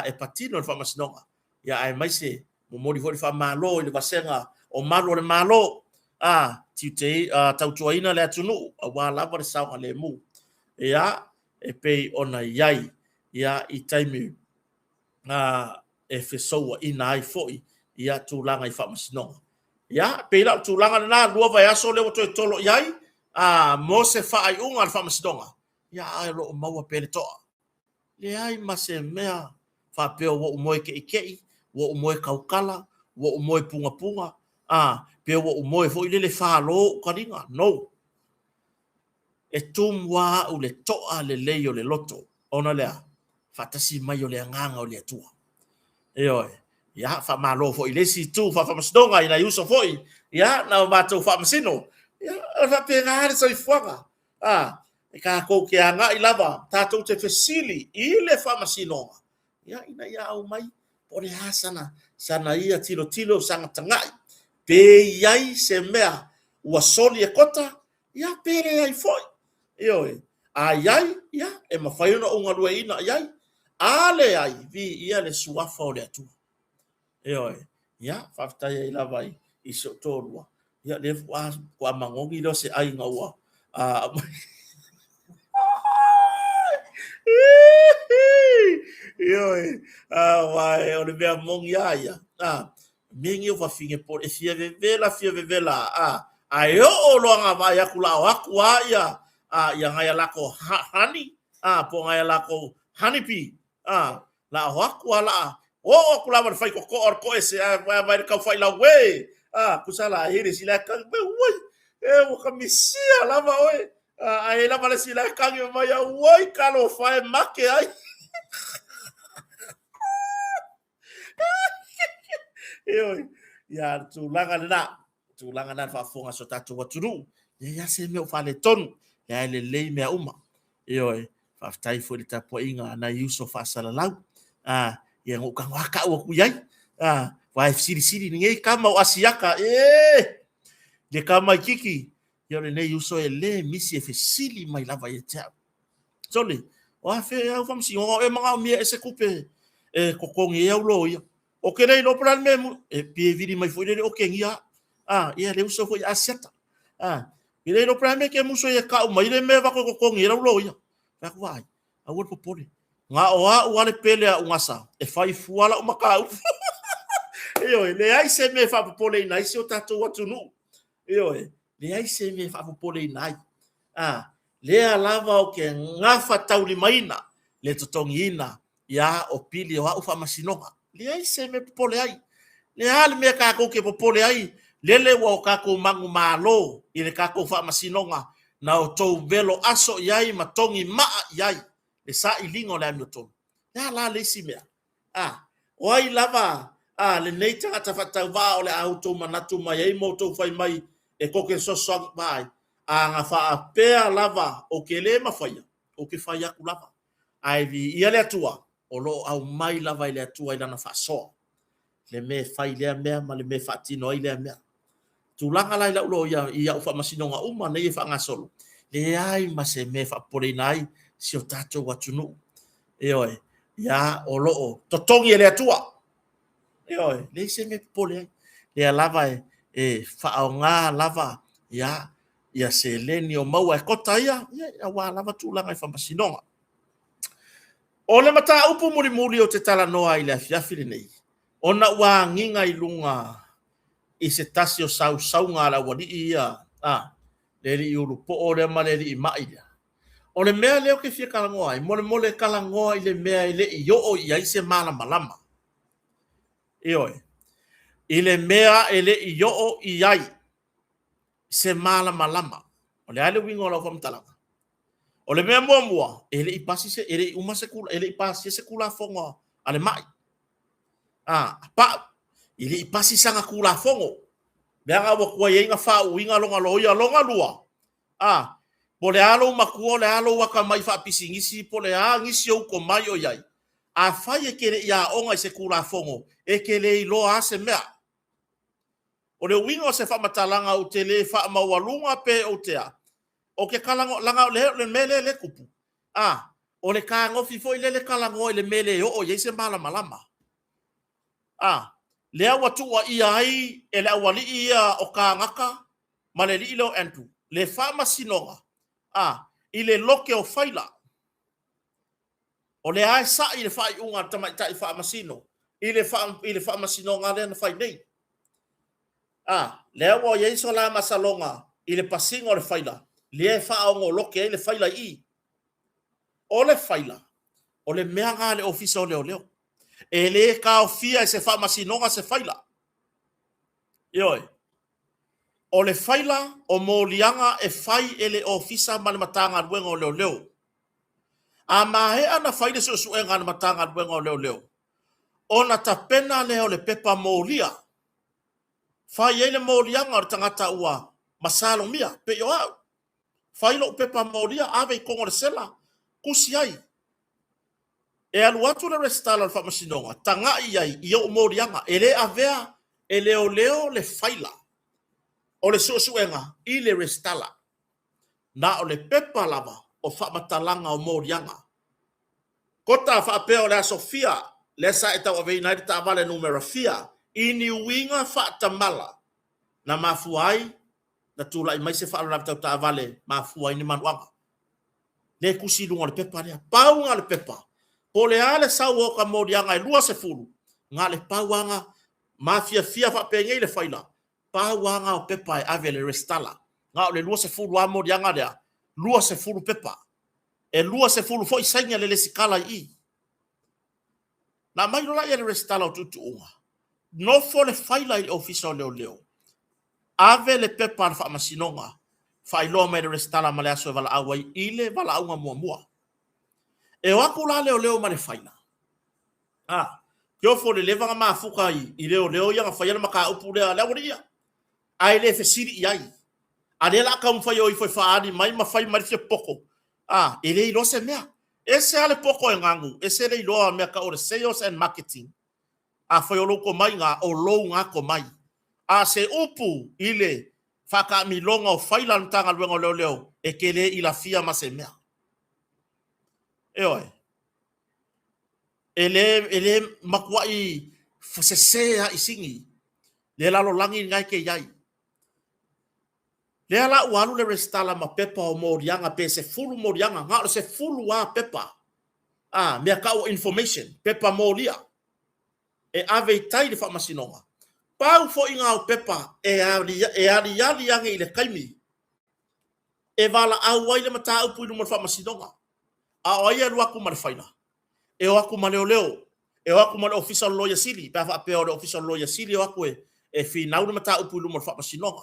e patino le Faamasinoga, ia aemaise momoli foi le faamalo i le vasega o malu o le Malo, a tiute, a, tautuaina le atunuu aua lava le saogalemu, ia, e pei ona i ai, ia, i taimi a, e fesouaina ai foi ia tulaga i faamasinoga. Ia, pei la o le tulaga lena, 2 vaiaso lea ua toe tolo i ai, a, mo se faaiuga a le faamasinoga, ia, ae o lo o maua pea le toa. Leai ma se mea faapea ua ou moe keʻikeʻi, ua ou moe tautala, ua ou moe pugapuga, a, pe ua ou moe foi lele falo ou taliga. No. E tumu lava au le toa lelei o le loto, ona lea, faatasi mai o le agaga o le Atua. Ioe. Ia, faamalo foi i le isi itu faafaamasinoga i nai uso foi, ia, na o matou faamasino. Ia, e faapena le soifuaga. A, e tatou te agai lava, tatou te fesili i le faamasinoga, ia, ina ia aumai po o le a sana, sana ia tilotilo, sana tagai, pe i ai se mea ua soli e kota, ia, pe leai foi. Ioe, a i ai, ia, e mafai ona ou galueaiina i ai. A leai, viia le suafa o le Atua. Ioe, ia, faafetai ai lava i si ou toalua, ia, lea faatoa magogi lea o se aiga ua aumai. Ioe, aua o le mea moni lava ia, mea nei o fafine po e fia vevela, fia vevela, a, ae oo loa na vaai atu la o atu lava ia, a, ia nai a latou honey, a, po o nai a latou honey bee, a, la o atu lava la, oo atu lava i le faitotoa o le toese, ae vaai le taufailauē, a, tusa la, e i ai le isi la e tagi mai, ui, e ua ka misia lava oe, a, ae i ai lava le isi la e tagi mai, auoi, talofa e make ai. Ioe, ia, le tulaga lena, tulaga lena le faafofoga a si o tatou atunuu, leai lava se mea o faaletonu, ia e lelei mea uma. Ioe, faafetai foi i le tapuaiga a nai uso faasalalau, a, ia na ou tago lava tau atu i ai, a, aua e fesilisili lenei tama o Asiata, e, le tamaitiiti, ia o lenei uso e le misi e fesili mai lava ia te au. Sole, o a fea au faamasinoga o e manaomia e se tupe e totogi ai au loia. O ke le iloa po o le a le mea e e vili mai foi lele o Kenia a, ia le uso foi Asiata. A, e le iloa po o le a le mea e te musu ai e tau mai le mea e avatu e totogi ai lau loia. Fai atu, vaai, aua le popole. Na o au lava le pele a Ugasa e fai fua lau mataupu. Ioe, leai se mea e faapopoleina ai si o tatou atunuu. Ioe, leai se mea e faapopoleina ai. A, lea lava ou te gafataulimaina le totogiina ia o pili o au faamasinoga. Leai se mea e popole ai. Le a le mea tatou te popole ai, lele ua o tatou manumalo i le tatou faamasinoga na outou velo aso i ai ma togi maa i ai le sailiga o le amiotonu. Le a la le isi mea? A, o ai lava a lenei tagata faatauvaa o le a outou manatu mai ai ma outou fai mai e tou te fesoasoani vaai, a na faapea lava ou te le mafaia, ou te fai atu lava. Ae viia le Atua. O lo o aumai lava e le Atua i Lana faasoa, le mea e fai lea mea ma le mea e faatino ai lea mea. Tulaga la i lau loia i au faamasinoga uma nei e faagasolo, leai ma se mea e faapopoleina ai si o tatou atunuu. Ioe, ia o lo o totogi e le Atua. Ioe, leai se mea e popole ai. Lea lava e, e faaaoga lava ia, ia seleni o maua e kota ia, ia aua lava tulaga i faamasinoga. O le mataupu mulimuli ou te talanoa ai i le afiafi lenei, ona ua agiga i luga i se tasi o sausauga a le aualii ia, a, le alii ulupoo lea ma le alii mai lea. O le mea lea ou te fia talanoa ai, molemole talanoa i le mea e le i oo i ai se malamalama. Ioe, i le mea e le i oo i ai se malamalama. O le a le uiga o lau faamatalaga? O le mea muamua, e le i pasi se, e le i uma se, e le i pasia se Tulafono a le mai. A, a pau, e le i pasi sana Tulafono. Leaga ua tuai ai na faauuina lona loia. Lona lua, a, po o le a lou matua, o le a lou atamai faapisinisi, po o le a nisi ou tomai o i ai, afai e te le i aoga i se Tulafono, e te le iloa lava se mea. O le uiga o se faamatalaga ou te le faamaualuga pe ou te a, ou te talanoa, leaga o le mea lea e tupu, a, o le fetagofi foi lele talanoa i le mea e le oo i ai se malamalama. A, lea ua tuuaia ai e le aualii ia o Kāgata ma le alii lea o Andrew le faamasinoga, a, i le lote o faila. O lea e sa'i le faaiuga a le tamaitai faamasino i le, fa, i le faamasinoga lea na fai nei. A, lea ua i ai so la masaloga i le pasiga o le faila, lea e faaogolote ai le faila i i. O le faila, o le mea na a le Ofisa o Leoleo. E le taofia e se faamasinoga se faila. Ioe. O le faila o moliaga e fai e le Ofisa ma le Matagaluega o Leoleo. A maea na fai le suesuega a le Matagaluega o Leoleo, ona tapena lea o le pepa molia. Fai ai le moliaga o le tagata ua masalomia, pei o au. Fai lou pepa molia, ave i totonu o le sela, tusi ai. E alu atu le resitala o le faamasinoga, tagai i ai i ou moliaga. E le avea e leoleo le faila o le suesuega i le resitala. Na o le pepa lava o faamatalaga o moliaga. Kota faapea o le aso fia lea sa e tauaveina ai le taavale numera fia i ni uiga faatamala na mafua ai na tulai mai se faalavelave tau taavale mafua ai ni manuaga. Lea e tusi i luga o le pepa lea. Pau na o le pepa, po o le a le sau o ta moliaga e 20, na o le pau lava na mafiafia faapenei le faila, pau lava na o pepa e ave i le resitala. Na o le 20 lava moliaga lea, 20 pepa. E 20 foi saini a le resitala i i. Na aumai loa lea e le resitala o tuutuuga, nofo le faila i le Ofisa o Leoleo, ave le pepa a le faamasinoga, faailoa mai e le resitala ma le aso e valaau ai i le valaauga muamua. E o atu la leoleo ma le faila, a, te ofo i le leva na mafuta i, i leoleo ia na faia le mataupu lea, le aualii ia, ae le fesili i ai. A lea la a taumafai e o ifo e faaali mai ma fai mai le fia poto, a, e le iloa se mea. Ese lava le poto e ganu, ese le iloa o mea tau o le sales and marketing. Afai o lou tomai na, o lou na tomai. A se upu i le faataamiloga o faila a le Matagaluega o Leoleo, e te le ilafia ma se mea. Ioe. E le, e le matuai sese lava i sini le lalolagi lena e te i ai. Lea la ua alu le resitala ma pepa o moliaga pe 10 moliaga, na o le 10 lava pepa. A, mea tau o information, pepa molia e ave i tai i le faamasinoga. Pau foi na o pepa e aliali ane i le taimi e valaau ai le mataupu i luma o le faamasinoga. A o ai e alu atu ma le faila? E o atu ma leoleo, e o atu ma le Ofisa o le Loia Sili, pe a faapea o le Ofisa o le Loia Sili e o atu e, e finau le mataupu i luma o le faamasinoga.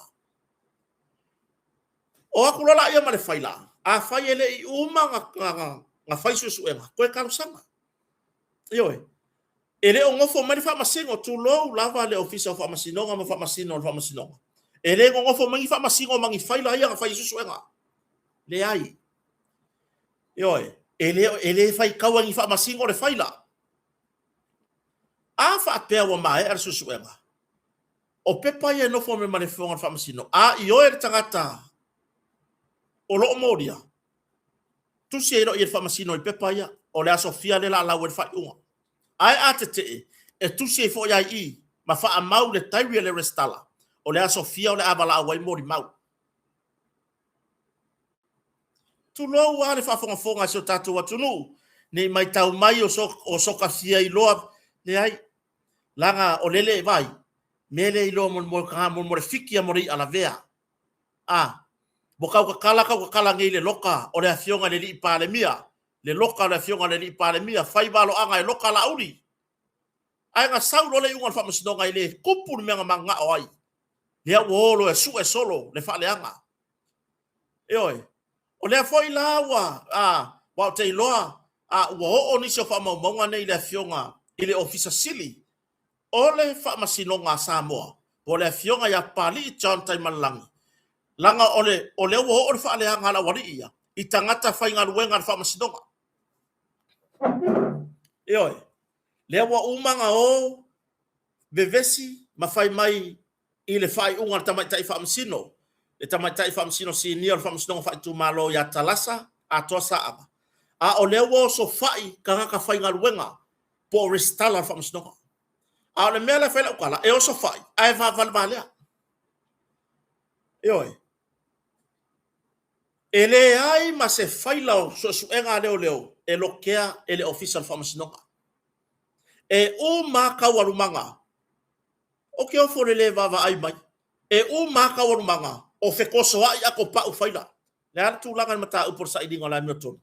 O atu loa laia ma le faila, afai e le i uma na, na, na, na fai suesuega, toe talosaga. Ioe. E le o nofo mai le faamasino, tulou lava le Ofisa o Faamasinoga ma Faamasino o le Faamasinoga. E le nonofo mai ni faamasino ma ni faila ia na fai ai suesuega. Leai. Ioe. E le, e le faitaua e ni faamasino le faila. A faapea ua maea le suesuega, o pepa ia e nofo mai ma le Fofoga o le Faamasino, a ioe le tagata o lo o molia, tusi ai loa i le Faamasino i pepa ia, o le aso fia lea o le a lau ai le faaiuga. Ae a tetee, e tusi ai foi lava i i ma faamau le diary a le Resitala, o le aso fia o le a valaau ai molimau. Tulou lava le faafogafoga a si o tatou atunuu, ne i matau mai o soka fia iloa, leai, leaga o lele, vaai, mea lea e iloa mo le fiki mo le i'a lavea. A, ua tau tatala tau tatala nei le loka o le Afioga i le alii Palemia, le loka o le Afioga i le alii Palemia, fai valoaga e loka Laauli. Ae na sau loa le iuga o le faamasinoga e le tupu le mea na mananao ai. Lea ua o loa e sue solo le faaleaga. Ioe. O lea foi la ua, a, aua ou te iloa a, ua oo nisi o faamaumauga nei i le Afioga i le Ofisa Sili o le Faamasinoga a Samoa, po o le Afioga ia Papalii John Taimalelagi, leaga o le, o lea ua oo le faaleaga a le aualii ia i tagata faigaluega a le Faamasinoga. Ioe. Lea ua uma ona o vevesi ma fai mai i le faaiuga a le Tamaitai Faamasino, le Tamaitai Faamasino Sinia o le Faamasinoga Faaitumalo ia Talasa Atoa Saaga, a o lea ua osofai tagata faigaluega po o Resitala o le Faamasinoga. A o le mea lea e fai lau tala, e osofai ae vaavalevalea. Ioe. E leai ma se faila o suesuega a leoleo e lokea e le Ofisa o le Faamasinoga. E uma lava taualumaga Ou te ofo i le le vaavaai mai. E uma lava taualumaga o fetosoai ato pau faila. Le a le tulaga i le mataupu o le sailiga o le amiotonu?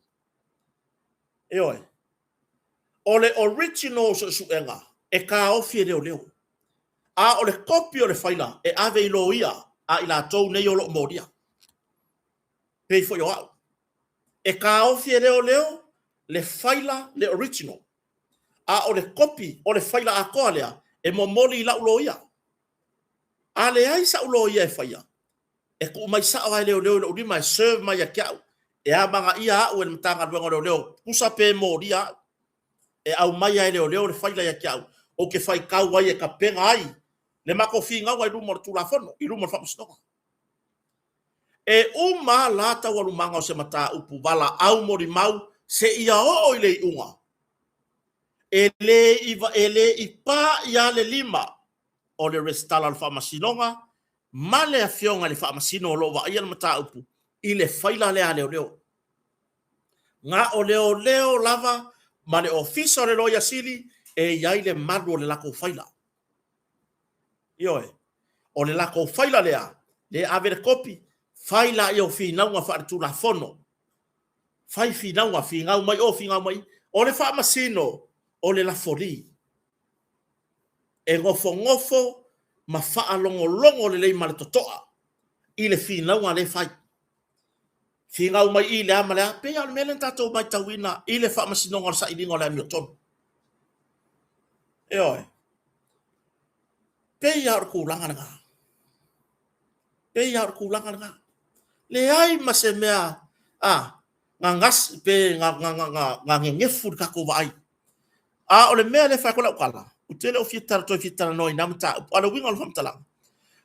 Ioe. O le original suesuega e taofi e leoleo. A o le kopi o le faila e ave i loia a i latou nei o lo o molia. Pei foi o au. E taofi e leoleo le faila le original. A o le kopi o le faila atoa lea e momoli i lau loia. A leai sa'u loia e faia, e tuu mai sao lava e leoleo i lou lima e serve mai ia te au, e amanaia au e le Matagaluega o Leoleo, tusa pe molia au. E aumai lava e leoleo le faila ia te au, ou te faitau ai e tapena ai le matou finauga i luma o le Tulafono, i luma o le Faamasinoga. E uma lava la taualumaga o se mataupu valaau molimau seia oo i le iuga. E le i, e le i paia le lima o le Resitala o le Faamasinoga ma le Afioga i le Faamasino o lo o vaaia le mataupu i le faila lea a leoleo. Na o leoleo lava ma le Ofisa o le Loia Sili e i ai le malu o le latou faila. Ioe. O le latou faila lea, lea e ave le kopi, fai laia o finauga faaletulafono. Fai finauga, finau mai o, finau mai i. O le faamasino, o le lafoli. E nofonofo ma faalogologo lelei ma le totoa i le finauga lea e fai. Finau mai i le a ma le a, pei lava o le mea lea na tatou matauina i le faamasinoga o le sailiga o le amiotonu. Ioe. Pei lava o le tulaga lena. Pei lava o le tulaga lena. Leai ma se mea a na gasi pe na, na, na, na, na nenefu le tatou vaai. A o le mea lea e fai atu lau tala, ou te le o fia tala, toe fia talanoa i na mataupu. A o le uiga o le faamatalaga,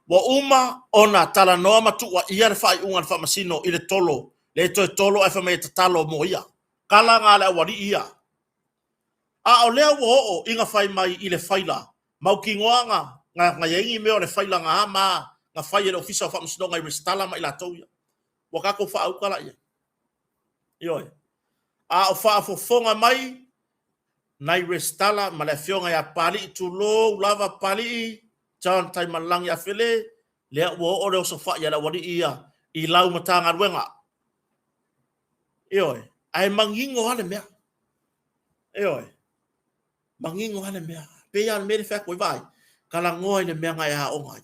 ua uma ona talanoa ma tuuaia le faaiuga a le faamasino i le tolo, le toe tolo ae fai mai e tatalo mo ia. Tala na a le aualii ia. A o lea ua oo ina fai mai i le faila mautinoa na, na, na i ai ni mea o le faila na a ma a na fai e le Ofisa o Faamasinoga i Resitala ma i latou ia. Ua tatou faauta la i ai. Ioe. A o faafofoga mai nai Resitala ma le afioga ia Papalii, tulou lava Papalii, John Taimalelagi Afele, lea ua oo le osofai a le aualii ia i lau Matagaluega. Ioe. Ae manino lava le mea. Ioe. Manino lava le mea. Pei lava o le mea lea e fai atu ai, vaai, talanoa i le mea na e aoga ai.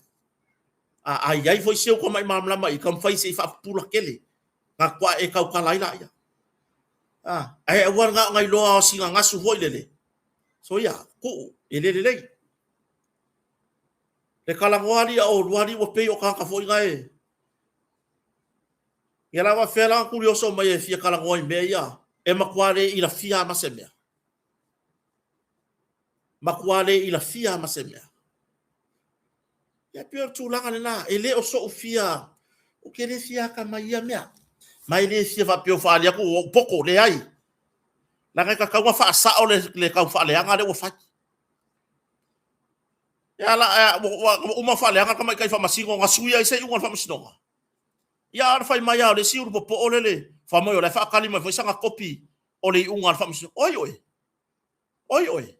A, a i ai foi si ou tamai malamalama i, taumafai se i faapupula tele, na faatoa e tautala ai laia. A, ae aua na ona iloa o sina gasu foi lele. Soia, tuu, e le lelei. Le talanoa alii a oulua alii ua pei o tagata foi na e Ia la faafefea la ona tulioso mai e fia talanoa i mea ia e matua le ilafia lava ma se mea. Matua le ilafia ma se mea. Ia pei o le tulaga lena, e le o so'u fia, ou te le fia atamai i ia mea. Ma e le fia faapea ua faaali atu ua ou poto, leai. Leaga e tatau ona faasao le tau faaleaga lea ua fai. Ia la, ua uma ona faaleaga le tamaitai faamasino na sui ai se iuga o le faamasinoga. Ia a o le fai mai lava o le isi ulu popoo lele, fai mai o la e faatali mai foi sana kopi o le iuga a le faamasinoga. O ai oe? O ai oe?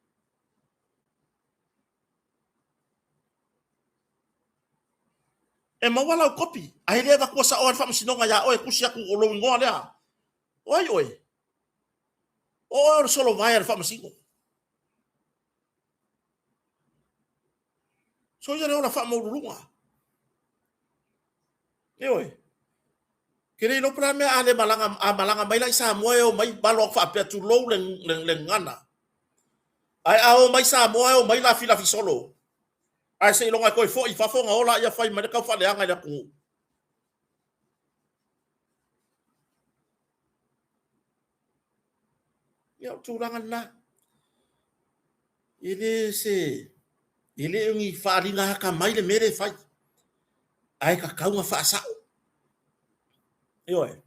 E maua lau kopi, ae le avatua saoa e le faamasinoga ia oe e tusi atu o lou igoa lea. O ai oe? O oe o le solovae a le faamasino. Soia le ola faamaualuluga. Ioe. Ke le iloa po o le a le mea a le malaga, a malaga mai la i Samoa e omai valo atu faapea tulou le, le, le gagana. Ae a omai Samoa e omai lafilafi solo. Ae seiloga e toe foi i fafo ona o laia fai mai le tau faaleaga i le atunuu. Ia o le tulaga lena. E le se, e le o ni faaaliga atamai le mea lea e fai, ae tatau ona faasao. Ioe.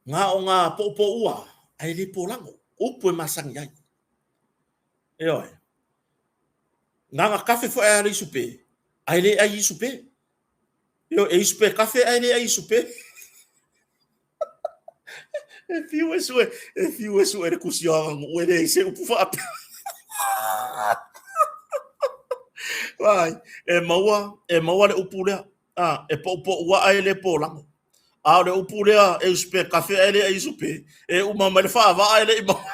Na o ngā poupou ae le polago, upu e masani ai. Ioe. Na na kafe foi a le isupe, ae le ai isupe. Ioe, e isupe kafe ae le ai isupe. E fiu e sue, e fiu e sue le tusi o aganuu e leai se upu faapea. Vai, e maua, e maua le upu lea. Ah, e poupou ae le polago. A o le upu lea e usupe kafe ae le ai usupe, e uma mai le faavaa e le i maua.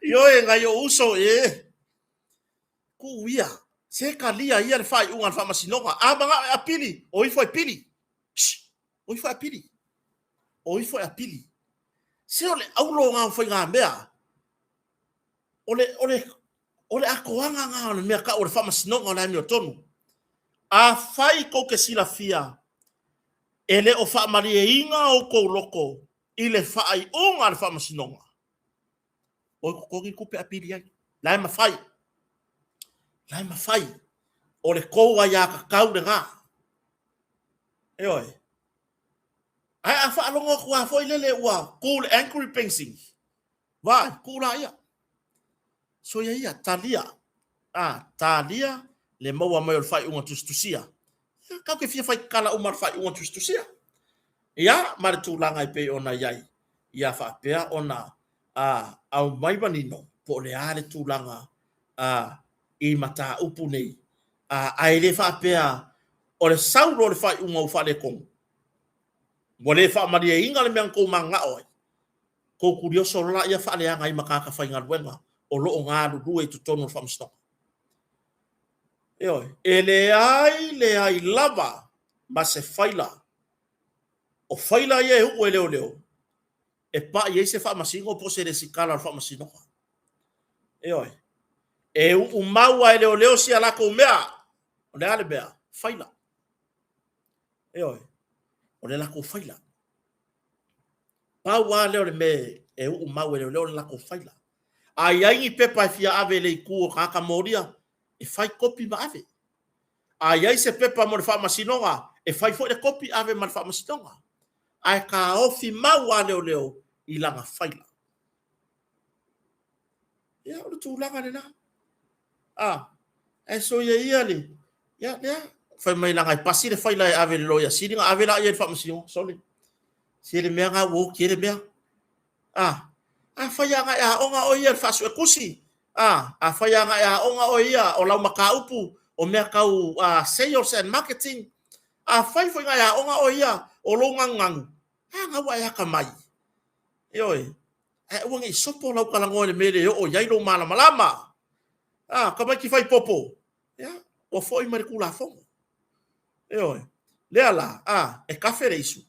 Ioe, nai ou uso, e. Tuu ia, se talia ia le faaiuga a le faamasinoga. A manao e apili, o ifo e pili. Shh, o ifo e apili. O ifo e apili. Se o le aulo na o faigamea. O le, o le, o le atoaga na o le mea tau o le faamasinoga o le amiotonu. Afai tou te silafia e le o faamalieina outou loto i le faaiuga a le faamasinoga, O e totogi le tupe e apili ai. La e mafai. La e mafai. O le tou aiatatau lena. Ioe. Ae a faalogo atu lava foi lele ua tu le anchory penisini, vaai, tuu laia. Soia ia, talia. A, talia le maua mai o le faaiuga tusitusia. Ia, tatou te fia faitala uma i le faaiuga tusitusia. Ia, ma le tulaga e pei ona i ai, ia faapea ona a, aumai manino po o le a le tulaga a, i mataupu nei. A, ae le faapea o le sau loa o le faaiuga ua faaletonu, ua le faamalieina le mea na tou mananao ai, tou tulioso loa laia faaleaga ai ma tagata faigaluega o lo o galulue i totonu o le Faamasinoga. Ioe, e leai leai lava ma se faila. O faila ia e uu e leoleo e pai ai se faamasino po o se resitala o le faamasinoga. Ioe, e uu mau lava e leoleo si a latou mea. O le a le mea? Faila. Ioe, o le latou faila. Pau lava lea o le mea e uu mau e leoleo o le latou faila. A i ai ni pepa e fia ave i le itu o tagata molia, e fai kopi ma ave. A i ai se pepa mo le faamasinoga, e fai foi le kopi ave ma le faamasinoga. Ae taofi mau lava leoleo i lana faila. Ia, o le tulaga lena. A, ae soia ia le, ia, lea, fai mai leaga e pasi le faila e ave i le Loia Sili ona ave lea i le Faamasinoga. Sole, se le mea lena ua oti ai le mea. A, afai lava na e aoga oe ia i le faasuetusi, a, afai lava na e aoga oe ia o lau mataupu o mea tau sales and marketing, afai foi na e aoga oe ia o lou ganuganu, a na ua e atamai. Ioe, ae aua ne i sopo lau talanoa i le mea e le oo i ai lou malamalama. A, tamaiti fai popo, ia, ua foi mai le Tulafono. Ioe. Lea la, a, e kafe le isu,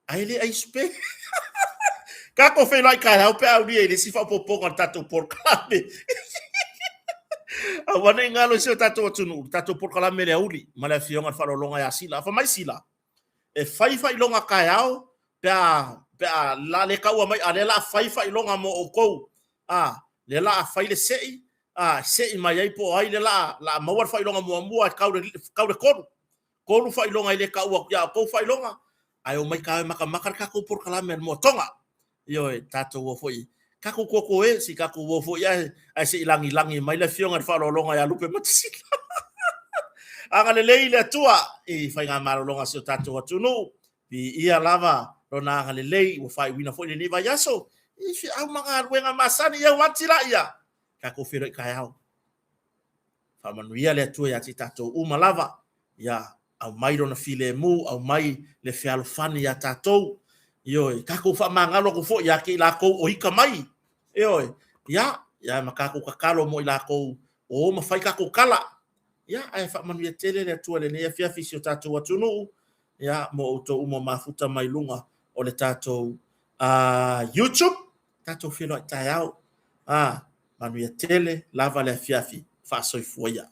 ae le ai isupe. Tatou feiloai taeao pe a aulia i le isi faaopoopoga o le tatou polokalame. Aua ne i galo i si o tatou atunuu, le tatou polokalame i le aoauli ma le afioga i le Faaaloaloga ia Sila. Fai mai Sila, e fai faailoga taeao pe a, pe a la le taua mai, a o lea o le a fai faailoga mo outou. A, Lea la a fai le sei, a sei mai ai po o ai le la la maua le faailoga muamua e kau le kau le kolu. Kolu faailoga e le taua atu ia outou faailoga, ae omai taeao e matamata le tatou polokalame a le Moa Toga. Ioe, tatou o foi, tatou toto e, se i tatou o foi ae, ae se i lagilagi mai le afioga i le faaaloaloga ia Lupe Matasila. Agalelei le Atua i faigamalologa a si o tatou atunuu. Viia lava lona agalelei ua faaiuina foi lenei vaiaso i feau ma galuega masani. Ia ua ati laia, tatou feiloai taeao. Faamanuia le Atua ia te i tatou uma lava. Ia aumai lona filemu, aumai le fealofani ia tatou. Ioe, tatou faamagalo atu foi ia te i latou o ita mai. Ioe, ia, ia ma tatou tatalo mo i latou o o ma fai tatou tala. Ia, ae faamanuia tele le Atua i lenei afiafi i si o tatou atunuu, ia, mo outou uma mafuta mai luga o le tatou YouTube, tatou feiloai taeao. Manuia tele lava le afiafi, faasoifua ia.